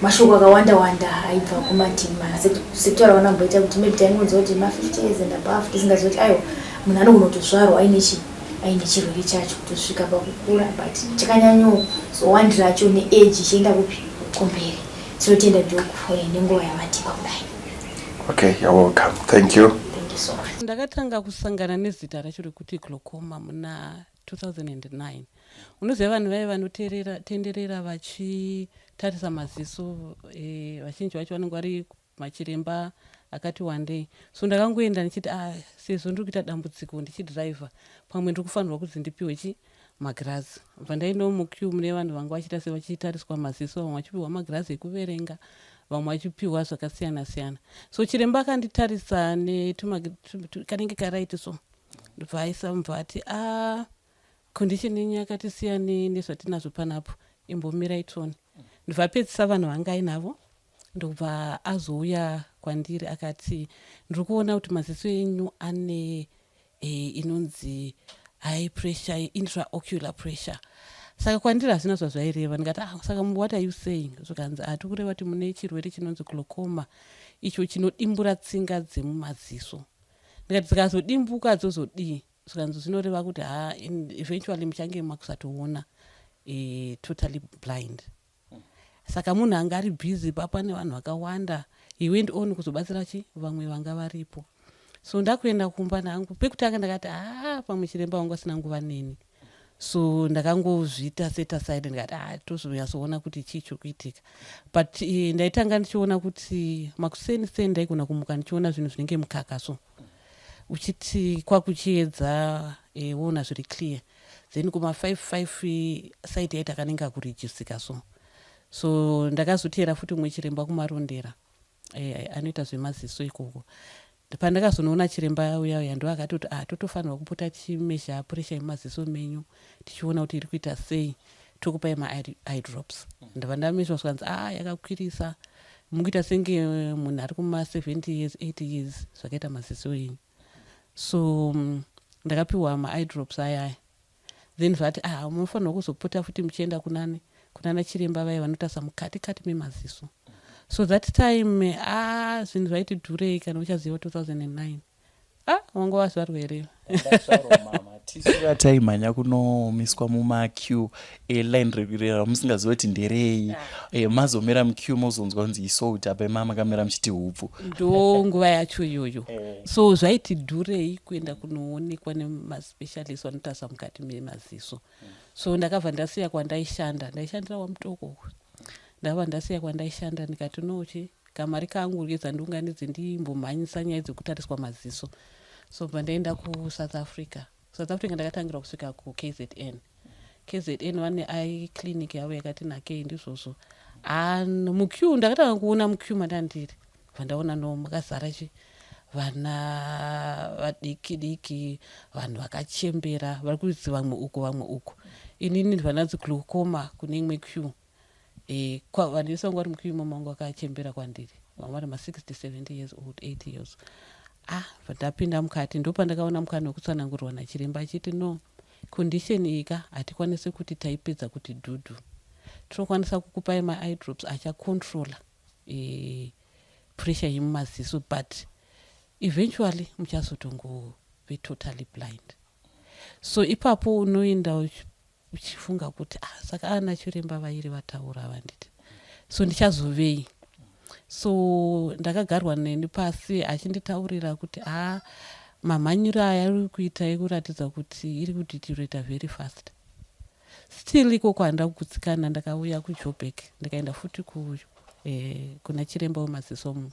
mashoko akawanda wanda aibva kumativi mana, sekutaura vanamboita kuti maybe taingonzwa kuti ma50 years and above, tisingazivi kuti aiwa, munhu anogona kutozvarwa aine chirwere chacho kutosvika pakukura, but chakanyanyozowandiracho neage ichienda kupi kumberi. Tinotenda, Doc, nenguva yamatipa kudai. Okay, you're welcome. Thank you. Thank you so much. Ndakatanga kusangana nezita racho rekuti glaucoma muna 2009. Unoziva, vanhu vaiva vanotenderera vachitarisa maziso, vazhinji vacho vanenge vari machiremba akati wandei. So ndakangoenda ndichiti, ah, sezvo ndiri kuita dambudziko ndichidhiraivha, pamwe ndiri kufanirwa kunzi ndipiwe chi magirazi. Bva ndaendawo muqueue mune vanhu vanga vachiita sevachitariswa maziso, vamwe vachipiwa magirazi ekuverenga, vamwe vachipiwa zvakasiyana siyana. So chiremba akanditarisa nekanenge karight, so ndobva aisa, mubva ati, a condition yenyu yakati siyane nezvatinazvo panapo, imbomirai toni. Ndobva apedzisa vanhu vanga ainavo, ndobva azouya kwandiri akati, ndiri kuona kuti maziso enyu ane inonzi high pressure, intraocular pressure. Saka kwandiri hazvina zvazvaireva. Ndikati, ah, saka what are you saying? Zvikanzi, ah, tikureva kuti mune chirwere chinonzi glaucoma, icho chinodimbura tsinga dzemumaziso. Ndikati, dzikazodimbuka dzozodii? Zvikanzi, zvinoreva kuti ha, eventually muchange makusatoona, totally blind. Saka munhu anga ari busy papa nevanhu vakawanda, he went on kuzobatsira chi vamwe vanga varipo. So ndakuenda kumba nangu, pekutanga ndakati, ha, pamwe chiremba wangu asina nguva neni. So ndakangozviita set aside, ndikati, ah, tozonyatsoona kuti chii chiri kuitika. But ndaitanga ndichiona kuti makuseni seni ndaigona kumuka ndichiona zvinhu zvinenge mukaka, so uchiti kwakuchiedza, woona zviri clear. Then kuma5 5 sight yaita kanenge akurijisika. So ndakazoteera futi umwe chiremba kuMarondera, anoita zvemaziso ikoko. Pandakazonoona chiremba uya uya, ndo akati kuti, ah, totofanirwa kupota tichimeasure pressure yemaziso menyu, tichiona kuti iri kuita sei, tokupai maeye drops. Ndabva ndameasure, zvikanzi, ah, yakakwirisa, mukuita senge munhu ari kuma70 years, 80 years, zvakaita maziso enyu. So ndakapiwa maeye drops ayaya. Then vati, ah, munofanirwa kuzopota futi muchienda kunani, kunana chiremba vaya vanotarisa mukati kati memaziso. So that time, ah, zvinhu zvaiti dhurei. Kana uchaziva 2009, ah, wanga wazvarwa here? Tisu taimhanya kunomiswa mumaqueue eline ramusingazivi kuti nderei. Mazomira muqueue, mozonzwa kunzi isalt, apa ima makamira muchiti hupfu. Ndo nguva yacho iyoyo. So zvaiti dhurei kuenda kunoonekwa nemaspecialist vanotarisa mukati memaziso. So ndakabva ndasiya kwandaishanda, ndaishandira waMutoko. Ndabva ndasiya kwandaishanda, ndikati, nochi kamari kangu reza ndiunganidze, ndimbomhanyisa nyaya dzekutariswa maziso. So bva ndaenda kuSouth Africa. South Africa ndakatangira kusvika kuKZN. KZN vane eye clinic yavo yakati nakei. Ndizvozvo, muqueue ndakatanga kuona, muqueue mandandiri, bva ndaona no makazara chi vana vadiki diki, vanhu vakachembera, vari kuzi vamwe uko, vamwe uko. Inini ndibva ndanzi glaucoma kune imwe queue. Vanhu vese vanga vari muqueue imomo vanga vakachembera kwandiri. Vamwe vari ma60, 70 years old, 80 years. Ah, ndapinda mukati, ndopandakaona mukana wekutsanangurwa nachiremba achiti, "No, condition iyi ka, hatikwanisi kuti taipedza kuti dhudhu. Tinokwanisa kukupai maeye drops achacontrola pressure yemumaziso, but eventually muchazotongove totally blind." So ipapo unoenda uchifunga kuti, "Ah, saka ana chiremba vairi vataura vanditi, so ndichazovei?" So ndakagarwa neni pasi achinditaurira kuti, "Ha, mamhanyiro aya ari kuita ekuratidza kuti iri kudeteriorata very fast." Still ikoko handina kugutsikana. Ndakauya kuJoburg, ndikaenda futi kuna chiremba wemaziso mumwe.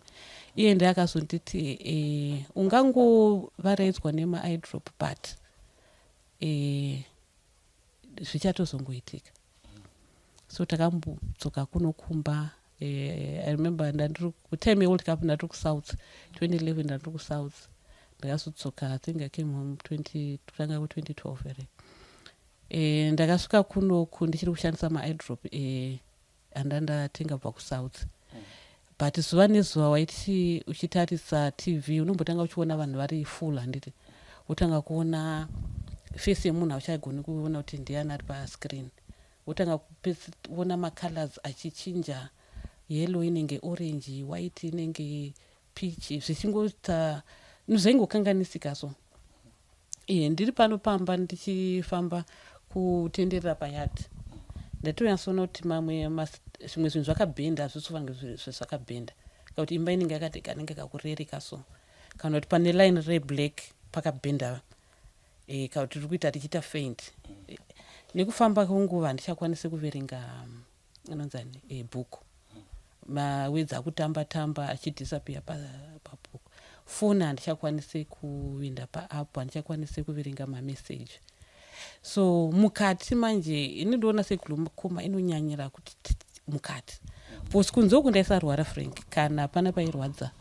Iye ndiye akazonditi, "Ungangovaraidzwa nemaeye drop, but zvichatozongoitika." So takambodzoka kuno kumba. I remember ndandiri kutime yeWorld Cup, ndandiri kuSouth 2011, ndandiri kuSouth. Ndakazodzoka, I think I came home 20, kutanga ku2012 here. Ndakasvika kunoku ndichiri kushandisa maeye drop andandatenga kubva kuSouth, but zuva nezuva waiti uchitarisa TV, unombotanga uchiona vanhu vari full, handiti? Wotanga kuona face yemunhu, hauchagoni kuona kuti ndiani ari pascreen. Wotanga kuona macolors achichinja, yellow inenge orange, white inenge peach, zvichingota zvaingokanganisika. So ndiri pano pamba, ndichifamba kutenderera payard, ndatonyatsoona kuti mamwe zvimwe zvinhu zvakabhenda, hazvisi zvakabhenda, kakuti imba inenge yakati kanenge kakurereka. So kana kuti pane line reblack pakabhenda, kakuti tiri kuita tichiita faint. Nekufamba kwenguva handichakwanisi kuverenga anonzani bhuku, mawords akutamba tamba achidisappear pabhuku. Foni handichakwanisi kuenda paapp, handichakwanisi kuverenga mameseji. So mukati manje, ini ndoona seglaucoma inonyanyira kuti mukati, because kunze uku ndaisarwara, Frank, kana hapana pairwadza.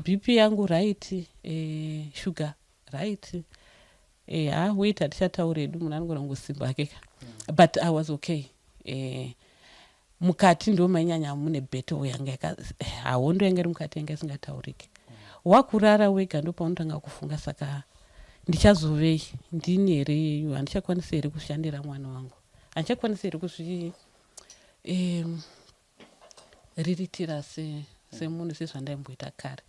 BP yangu right, sugar right, ha, weight hatichatauri hedu, munhu anogona kungosimba ake, but I was okay. Mukati ndo mainyanya mune battle yanga, hahondo yanga iri mukati yanga isingatauriki. Wakurara wega, ndo paunotanga kufunga, "Saka ndichazovei? Ndini here yeyu? Handichakwanisi here kushandira mwana wangu? Handichakwanisi here kuzvi riritira semunhu sezvandaimboita kare?"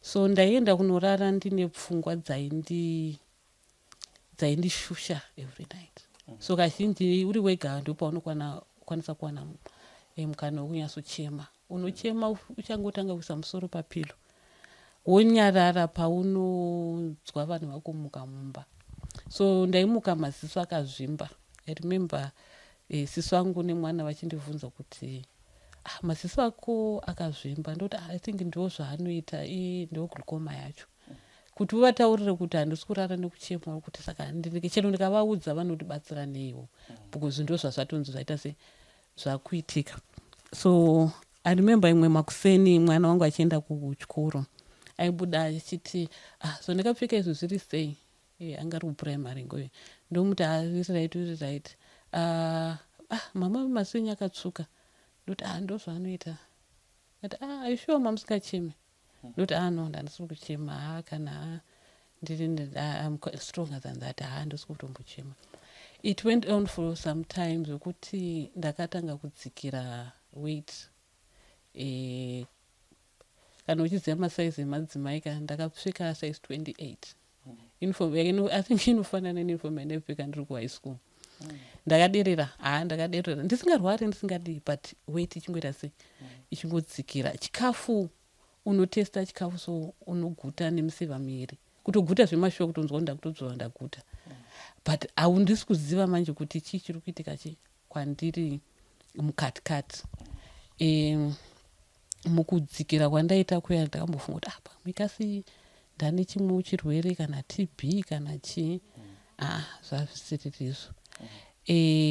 So ndaienda kunorara ndine pfungwa dzaindishusha every night. So kazhinji uri wega ndo paunokwanisa kuwana mukana wekunyatsochema. Unochema uchangotanga kuisa musoro papillow, wonyarara paunonzwa vanhu vakumuka mumba. So ndaimuka maziso akazvimba. I remember siso angu nemwana vachindibvunza kuti, "Ah, maziso ako akazvimba." Ndoti, "Ah, I think ndo zvaanoita, ndo glaucoma yacho." Kuti uvataurire kuti handisi kurara nekuchema, kuti saka chero ndikavaudza vanotibatsira neiwo, because ndo zvazvatonzi zvaita se zvakuitika. So I remember imwe makuseni mwana wangu achienda kuchikoro, aibuda achiti, "Ah, so ndakapfeka izvo zviri sei?" Anga ari kuprimary ngoyo. Ndomuti, "Ah, iri right, iri right." "Ah, mama, maziso enyu akatsvuka." Ndoti, "Ah, ndo zvaanoita." Ati, "Ah, are you sure mamusingachemi?" Ndoti, "Ah, no, ndandisiri kuchema. Ha, kana ha, ndiri I'm stronger than that. Ha, ndisi kutombochema." It went on for some time, zvekuti ndakatanga kudzikira weight. Kana uchiziva masaizi emadzimai ka, ndakapfeka size 28 uniform. I think inofanana neuniform yandaipfeka ndiri kuhigh school. Ndakaderera, ha, ndakaderera ndisingarwari, ndisingadii, but weight ichingoita sei, ichingodzikira. Chikafu, unotesta chikafu so unoguta nemiseva miviri, kutoguta zvemashuwa, kutonzwa kuti ndakutodzova ndaguta, but haundisi kuziva manje kuti chii chiri kuitika chi kwandiri mukati kati. Mukudzikira kwandaita kuya, ndakambofunga kuti apa mikasi ndane chimwewo chirwere, kana TB kana chii. Ah, zvazvisiririzvo.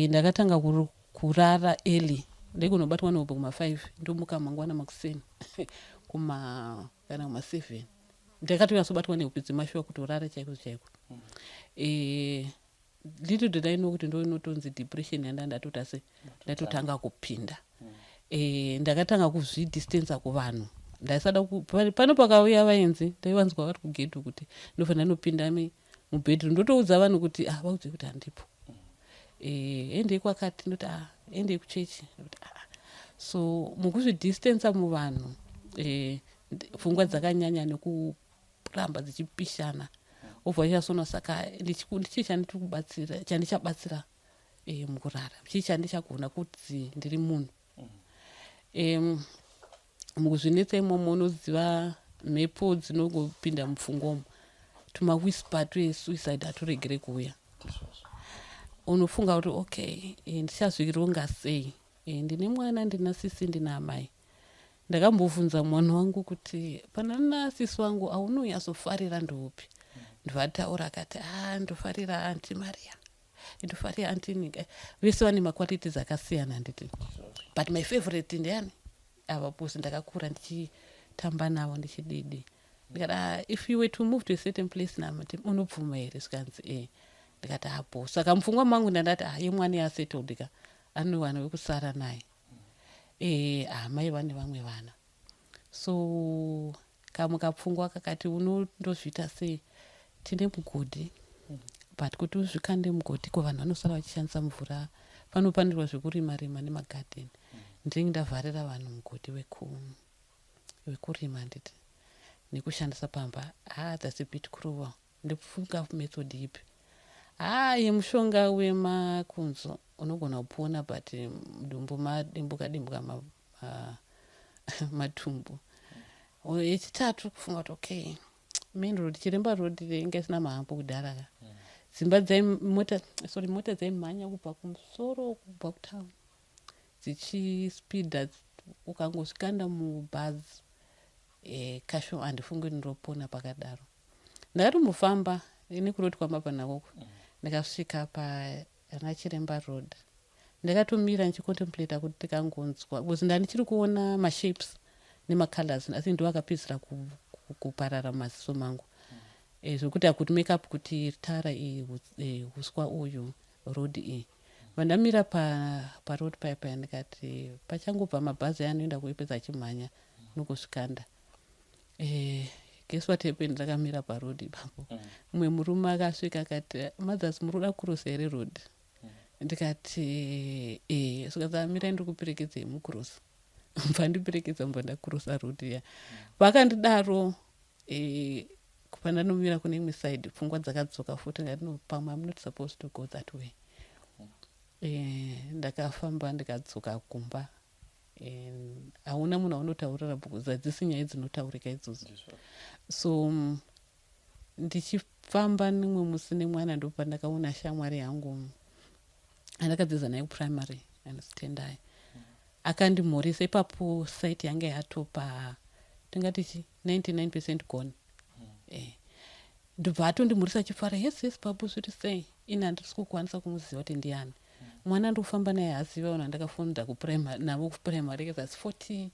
Ndakatanga kurara early, ndaikunobatwa nehope kuma5, ndomuka mangwana makuseni kuma kana kuma7. Ndakatonyatsobatwa nehope dzemashuwa, kutorara chaiko chaiko. Little did I know kuti ndo inotonzi depression yanda ndatota se ndatotanga kupinda. Ndakatanga kuzvidistansa kuvanhu. Ndaisada pano pakauya vaenzi, ndaivanzwa vari kugedhi kuti ndofanira ndopinda mubedroom, ndotoudza vanhu kuti, ah, vaudze kuti handipo. Endei kwakati, ndoti, ah, endei kuchechi, ndoti, ah. So mukuzvidistansa muvanhu, pfungwa dzakanyanya nekuramba dzichipishana, obva uchasona. Saka ndichii chandiri kubatsira, chandichabatsira mukurara? Chii chandichagona kuti ndiri munhu? Mukuzvinetsa imomo, unoziva mhepo dzinongopinda mupfungwa umo, tumawhisper twesuicide haturegere kuuya. Unofunga kuti, okay, ndichazvironga sei? Ndine mwana, ndina sisi, ndina amai. Ndakambobvunza mwana wangu kuti, panana sisi wangu aunonyatsofarira ndoupi? Ndovataura, akati, a, ndofarira Aunty Maria, ndofarira Aunty Nika. Vese vane maqualities akasiyana, handiti? But my favorite ndeyani? Ava because ndakakura ndichitamba navo, ndichididi. Ndikati, ah, if you were to move to a certain place namati, unobvuma here? Zvikanzi, e. Ndikati, apo saka mupfungwa mangu ndandati, ah, yemwana yasettled ka, anowana wekusara naye. Amai vane vamwe vana. So kamwe kapfungwa kakati, unondozviita sei? Tine mugodhi, but kuti uzvikande mugodhi, ko vanhu vanosara vachishandisa mvura? Panopandirwa zvekurima rima nemagadheni. Ndinenge ndavharira vanhu mugodhi wekurima, handiti, nekushandisa pamba. Ah, that's a bit cruel. Ndofunga method ipi? Ah, yemushonga wemakunzo unogona kupona, but mudumbu madimbuka dimbuka matumbu. Yechitatu, kufunga kuti, okay, main road, Chiremba Road, inga isina mahambo kudhara ka. Dzimba dzaimota, sorry, mota dzaimhanya kubva kumusoro, kubva kutown, dzichispeeda. Ukangosvikanda mubhazi, kasho, handifungi kuti ndinopona pakadaro. Ndakatombofamba nekuroti kwamabva nakoko, ndikasvika pana Chiremba Road, ndakatomira ndichicontemplata kuti tikangonzwa, because ndandichiri kuona mashapes nemacolors, asi ndo akapedzisira kuparara mumaziso mangu, zvokuti akuti make up kuti tara iyi, uswa uyu, road iyi. Vandamira paroad paya paya, ndikati pachangobva mabhazi anoenda kuipedza achimhanya nokuzvikanda. Guess what happened? Ndakamira paroad ipapo, mumwe murume akasvika akati, "Mothers, muri kuda kucrossa here road?" Ndikati, e. Saka amirai, ndiri kuperekedzei mucrossa. Mbva ndiperekedza, mbva ndacrossa road iya. Vakandidaro, pandanomira kune imwe side, pfungwa dzakadzoka futi. Ndikati, no, pamwe I'm not supposed to go that way. Ndakafamba ndikadzoka kumba. Hauna munhu aunotaurira because hadzisi nyaya dzinotaurika idzodzo. So ndichifamba nimwe musi nemwana, ndopandakaona shamwari yangu andakadzidza naye kuprimary, anozitendai. Akandimhoresa ipapo. Sight yanga yatopa, tingati chi 99% gone. Ndobva atondimhoresa achifara, Yes, babu, zviri sei?" Ini handisi kukwanisa kumuziva kuti ndiani. Mwana ndiri kufamba naye haaziva vanhu andakafunda kuprimary navo kuprimary. That's 40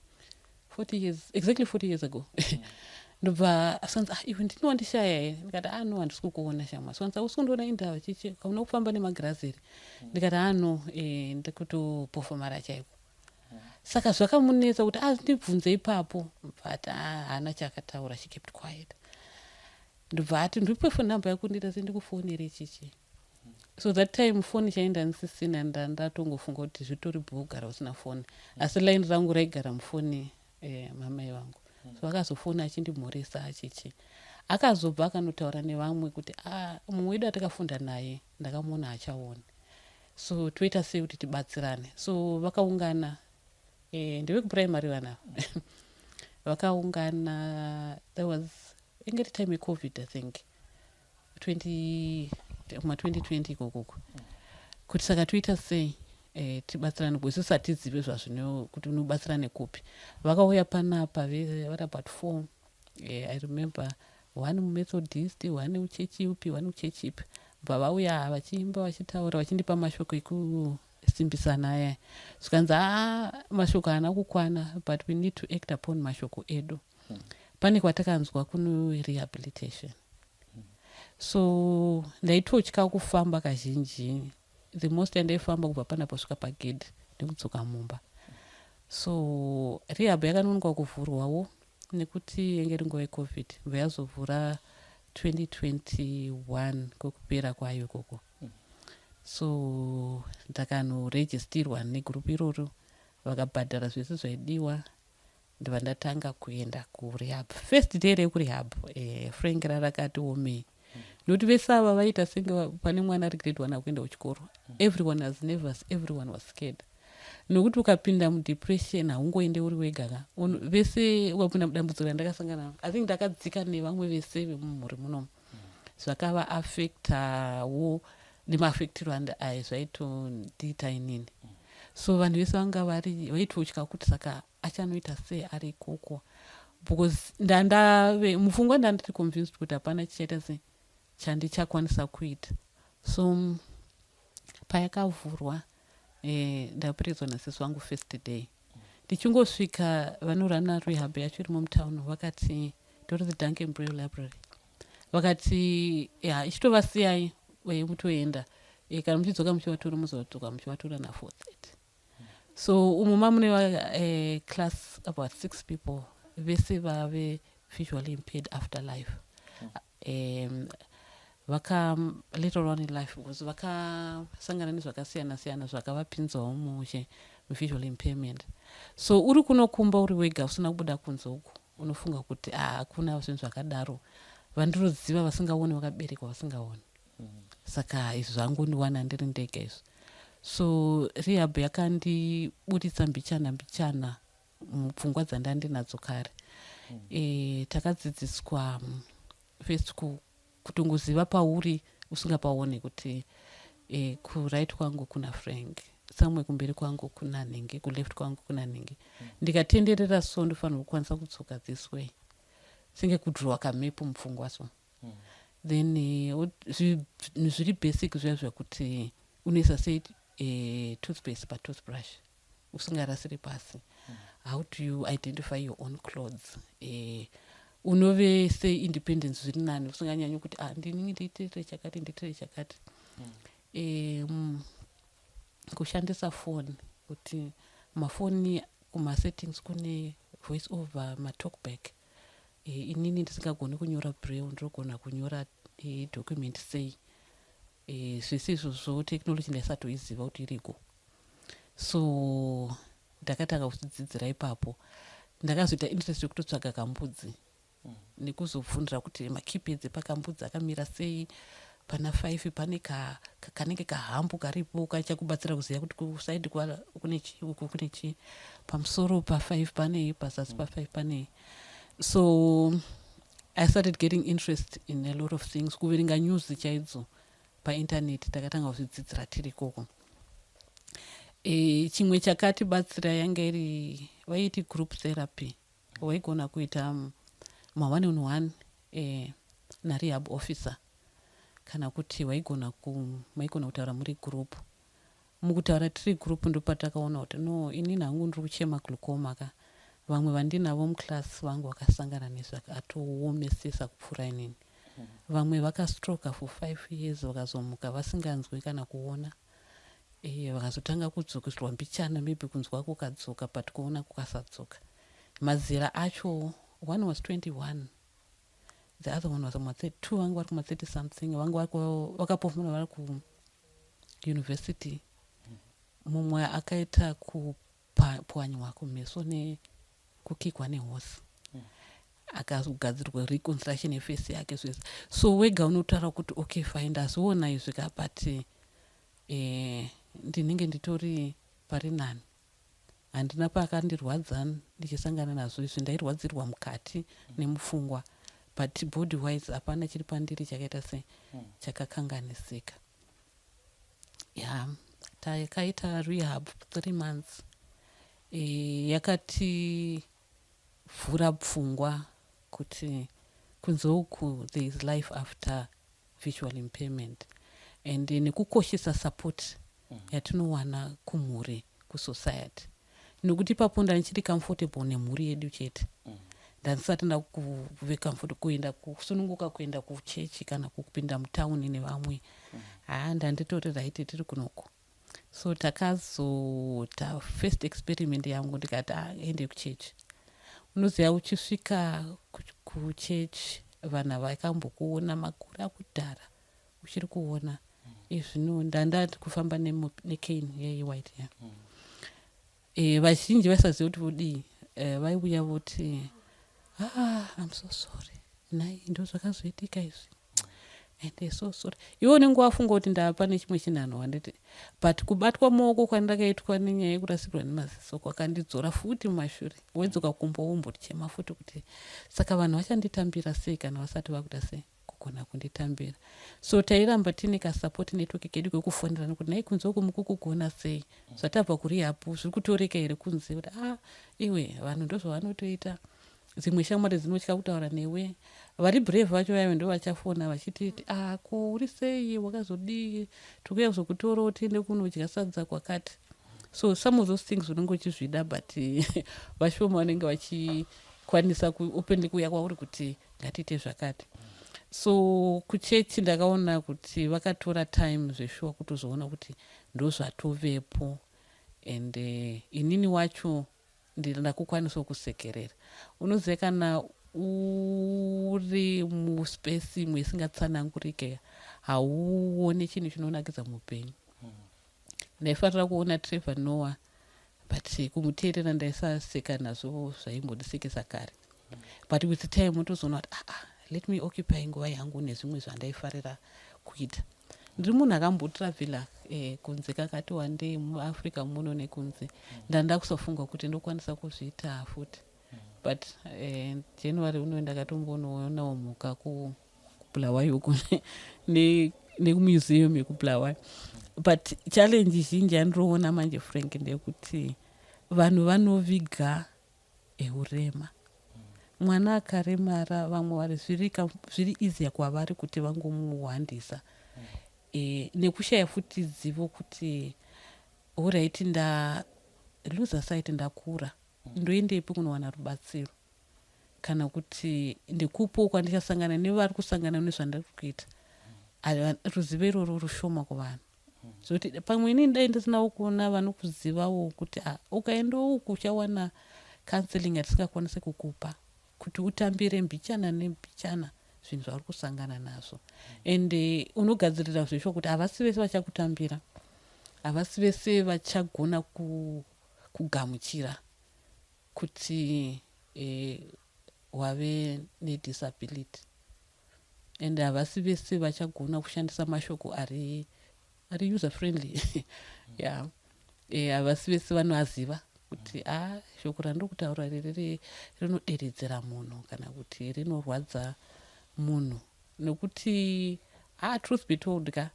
years, exactly 40 years ago. Ndobva asanzi, "Ah, iwe ndini wandishaya here?" Ndikati, "Ah, no, handisi kukuona, shamwa." Sanzi, "Hausi kundiona? Indava chichi kauna kufamba nemagirazi here?" Ndikati, "Ah, no, ndikutopofomara chaiko." Saka zvakamunetsa kuti andibvunze ipapo, but ah, haana chaakataura. She kept quiet. Ndobva ati, "Ndipe phone number yako, ndiita sendikufonere chichi." So that time foni chaenda ndisisina. Ndatongofunga kuti zvitori bho kugara usina foni, asi line rangu raigara mufoni, mamai vangu. So akazofona achindimhoresa achichi. Akazobva akanotaura nevamwe kuti, ah, mumwe wedu atakafunda naye ndakamuona achaona, so toita sei kuti tibatsirane? So vakaungana, ndevekuprimary vana vakaungana. There was ingati time yeCovid, I think 20 kuma 2020 ikokoko, kuti saka toita sei, tibatsirane, because isusu hatizive zvazvino kuti unobatsirane kupi. Vakauya panapa vari about four. I remember one muMethodist, one uchechi upi, one uchechi ipi. Bva vauya vachiimba, vachitaura, vachindipa mashoko ekusimbisana aya. Zvikanzi, aa, mashoko haana kukwana, but we need to act upon mashoko edu. Pane kwatakanzwa kuno rehabilitation. So ndaitotya kufamba kazhinji. The most yandaifamba kubva panapa kusvika pagedhi nekudzoka mumba. So rehab yakanonoka kuvhurwawo. Nekuti yange iri nguva yeCovid, bva yazovhura 2021 kwekupera kwayo ikoko. So ndakanoregistirwa negroup iroro, vakabhadhara zvese zvaidiwa, ndibva ndatanga kuenda kurehab. First day rekurehab, Frank rarakati omei, nokuti vese ava vaita senge pane mwana ari grade 1 akuenda kuchikoro. Everyone was nervous, everyone was scared, nokuti ukapinda mudepression haungoende uri wega ka. Vese ukapinda mudambudziko randakasangana, I think ndakadzika nevamwe vese vemumhuri munomu, zvakava affectawo nemaaffectiro aya zvaitondiita inini. So vanhu vese vanga vari vaitotya kuti saka achanoita sei ari ikoko, because ndandave mupfungwa ndandiri convinced kuti hapana chichaita sei chandichakwanisa kuita. So payakavhurwa, ndaperedzwa nasisi wangu. First day ndichingosvika, vanorana rehab yacho irimo mutown vakati, ndori the Duncan Braille Library, vakati, ya, ichitovasiyai mutoenda, kana muchidzoka muchivatora, muzodzoka muchivatora na4:30. So umu mamune class about six people, vese vave visually impaired after life, vaka later on in life, because vakasangana nezvakasiyana siyana zvakavapinzawo mushe visual impairment. So uri kunokumba uri wega, usina kubuda kunze uku, unofunga kuti, ah, hakuna zvinhu zvakadaro, vandiroziva vasingaoni, vakaberekwa vasingaoni, saka izvi zvangondiwana ndiri ndega izvi. So rehab yakandibuditsa mbichana mbichana mupfungwa dzandandinadzo kare. Takadzidziswa first kutongoziva pauri usingapaoni kuti kuright kwangu kuna Frank, samwe kumberi kwangu kuna nhingi, kuleft kwangu kuna nhingi. Ndikatenderera so ndofanirwa kukwanisa kudzoka this way, senge kudhirowa kamap mupfungwa. So then zviri basic zviya zvekuti unoisa sei toothpaste patoothbrush usingarasiri pasi, how do you identify your own clothes, unove sei independence zviri nani, usinganyanyi kuti, ah, ndini ndiitire chakati, ndiitire chakati. Kushandisa foni, kuti mafoni kumasettings kune voice over, matalkback, inini ndisingagoni kunyora braille ndinogona kunyora document sei. Zvese izvozvo technology ndaisatoiziva kuti iriko, so ndakatanga kuzvidzidzira ipapo. Ndakazoita interest yekutotsvaga kambudzi nekuzobvunzira kuti makeypads epakambudzi akamira sei, pana 5 pane kanenge kahambu karipo kachakubatsira kuziva kuti kuside kune chii, uku kune chii, pamusoro pa5 panei, pazasi pa5 panei. So I started getting interest in a lot of things, kuverenga news chaidzo painternet takatanga kuzvidzidzira tiri ikoko. Chimwe chakatibatsira yanga iri vaiti group therapy. Waigona kuita ma1 on 1 narehab officer, kana kuti waigona maigona kutaura muri group. Mukutaura tiri group ndopatakaona kuti, no, inini hangu ndiri kuchema glaucoma ka, vamwe vandinavo muclass vangu vakasangana nezvakatoomesesa kupfuura inini. Vamwe vakastroka for 5 years, vakazomuka vasinganzwi kana kuona, vakazotanga kudzokeswa mbichana, maybe kunzwa kukadzoka but kuona kukasadzoka. Mazera acho, one was 21, the other one was two, vanga vari kuma30 something, vanga vakapofumana vari kuuniversity. Mumwe akaita kupwanywa kumeso nekukikwa nehosi, akazogadzirwa reconstruction yeface yake, zvese. So wega unotaura kuti, okay, fine, ndazviona izvi ka, but ndinenge nditori pari nani, handina pakandirwadza ndichisangana nazvo izvi. Ndairwadzirwa mukati nemupfungwa, but body wise hapana chiri pandiri chakaita se chakakanganisika. Ya, takaita rehab 3 months, yakativhura pfungwa kuti kunze uku there is life after visual impairment, and nekukoshesa support yatinowana kumhuri, kusociety, nokuti ipapo ndandichiri comfortable nemhuri yedu chete. Ndandisati ndakuve comfortable kuenda, kusununguka kuenda kuchechi kana kupinda mutauni nevamwe. Haa, ndanditori right tiri kunoku. So takazoita first experiment yangu, ndikati, ah, ende kuchechi. Unoziva, uchisvika kuchechi, vanhu vakambokuona makore akudhara uchiri kuona. Izvino ndandati kufamba necane yewhite ya vazhinji vaisaziva kuti vodii. Vaiuya voti, "Ah, I'm so sorry, nhai, ndo zvakazoitika izvi, and so sorry." Iwe unenge wafunga kuti ndapa nechimwe chinhanho, handiti? But kubatwa maoko kwandakaitwa nenyaya yekurasikirwa nemaziso kwakandidzora futi mumashure. Wedzoka kumba, wombochema futi kuti saka vanhu vachanditambira sei kana vasati vakuita sei, kugona kunditambira. So tairamba tine kasupport network kedu kekufonderana kuti, "Nhai, kunze uku mukukugona sei? Zvatabva kurehab zviri kutoreka here kunze?" Kuti, "A ah, iwe, vanhu ndozvavanotoita." Dzimwe shamwari dzinotya kutaura newe. Vari brave vacho vaive ndo vachafona vachititi, "A ah, ko uri sei? Wakazodii? Tikuya kuzokutorawo tiende kunodya sadza kwakati." So some of those things unenge uchizvida, but vashoma vanenge vachikwanisa kuopenly kuuya kwauri kuti ngatiite zvakati. So kuchechi ndakaona kuti vakatora time zveshuwa kutozoona kuti ndozvatovepo. And inini wacho ndakukwanisawo kusekerera. Unoziva, kana uri muspace imwe isingatsanangurike, hauoni chinhu chinonakidza muupenyu. Ndaifarira kuona Trevor Noah, but kumuteerera ndaisaseka nazvo zvaimbondisekesa kare. But with time utozoona kuti, "Ah, ah, let me occupy nguva yangu nezvimwe zvandaifarira kuita." Ndiri munhu akambotravhela kunze kakati wandei, muAfrica muno nekunze. Ndanda kusafunga kuti ndokwanisa kuzviita futi, but January uno ndakatombonoonawo mhuka kuBulawayo uku nekumuseum yekuBulawayo. But challenge zhinji yandinoona manje, Frank, ndeyekuti vanhu vanoviga urema. Mwana akaremara, vamwe vari zviri easier kwavari kuti vangomuhwandisa nekushaya futi zivo kuti, alright, ndaluza sight, ndakura, ndoendepi kunowana rubatsiro, kana kuti ndekupo kwandichasangana nevari kusangana nezvandiri kuita? Ruzivo iroro rushoma kuvanhu, zvokuti pamwe inini dai ndisinawo kuona vanokuzivawo kuti, ah, ukaendawo uku uchawana counseling yatisingakwanisi kukupa kuti utambire mbichana nembichana zvinhu zvauri kusangana nazvo. And unogadzirira zveshuwa kuti havasi vese vachakutambira, havasi vese vachagona kugamuchira kuti wave nedisability, and havasi vese vachagona kushandisa mashoko ari user friendly. Yeah, havasi vese vanoaziva kuti a shoko randiri kutaura riri rinoderedzera munhu kana kuti rinorwadza munhu. Nekuti a truth be told ka,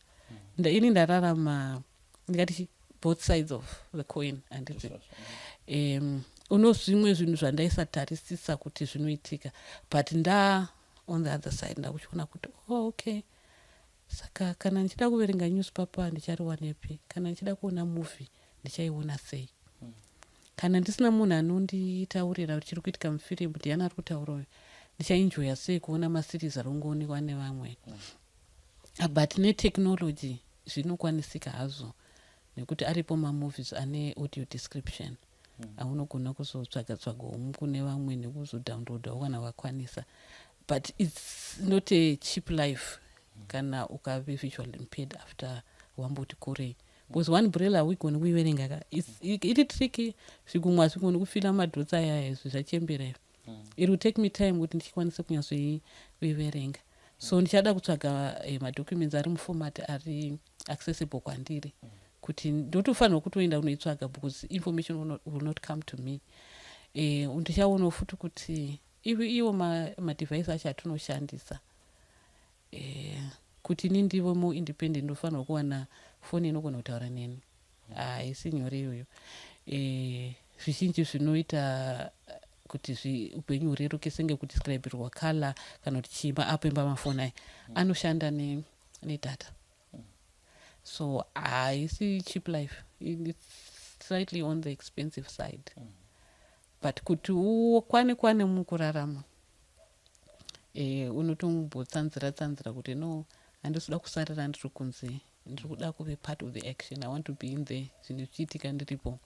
ini ndararama, ndingati, both sides of the coin, handiti? Uno zvimwe zvinhu zvandaisatarisisa kuti zvinoitika, but nda on the other side ndakuchiona kuti, oh, okay, saka kana ndichida kuverenga newspaper ndichariwanepi? Kana ndichida kuona movie ndichaiona sei? Kana ndisina munhu anonditaurira kuti chiri kuitika mufirimu ndiani ari kutaura uyu, ndichaenjoya sei kuona maseries ari kungoonekwa nevamwe? But netechnology zvinokwanisika hazvo, nekuti aripo mamovies ane audio description aunogona kuzotsvaga tsvagawo kune vamwe nekuzodownloadawo kana vakwanisa. But it's not a cheap life kana ukave visual impaired after wamboti kurei, because one braille hauigoni kuiverenga ka, iri tricky. Zvikumwe hazvigoni kufila madots ayaya, izvi zvachembera izvi. It will take me time kuti ndichikwanise kunyatsoiverenga. So ndichada kutsvaga madocuments ari muformat ari accessible kwandiri, kuti ndotofanirwa kutoenda kunoitsvaga, because information will not come to me. Ndichaonawo futi kuti iwo madevice acho atinoshandisa, kuti ini ndive more independent, ndofanirwa kuwana foni inogona kutaura neni. Haisi nyore iyoyo. Zvizhinji zvinoita kuti upenyu hureruke, senge kudescribirwa colour kana kuti chii, maapp epamafoni aya anoshanda nedata. So haisi cheap life, it's slightly on the expensive side, but kuti ukwane kwane mukurarama, unotombotsanzira tsanzira kuti, no, handisi kuda kusarira ndiri kunze, ndiri kuda kuve part of the action. I want to be in there, zvinhu zvichiitika ndiripo.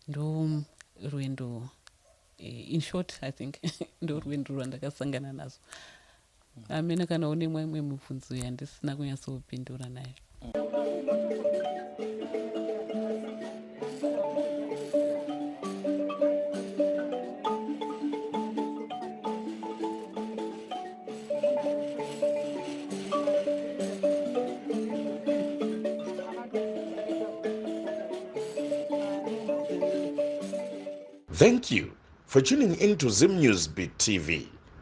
Ndo rwendo. In short, I think ndorwendo rwandakasangana nazvo. Amene kana une imwe mibvunzo yandisina kunyatsopindura nayo. Thank you for tuning in to Zim News Beat TV.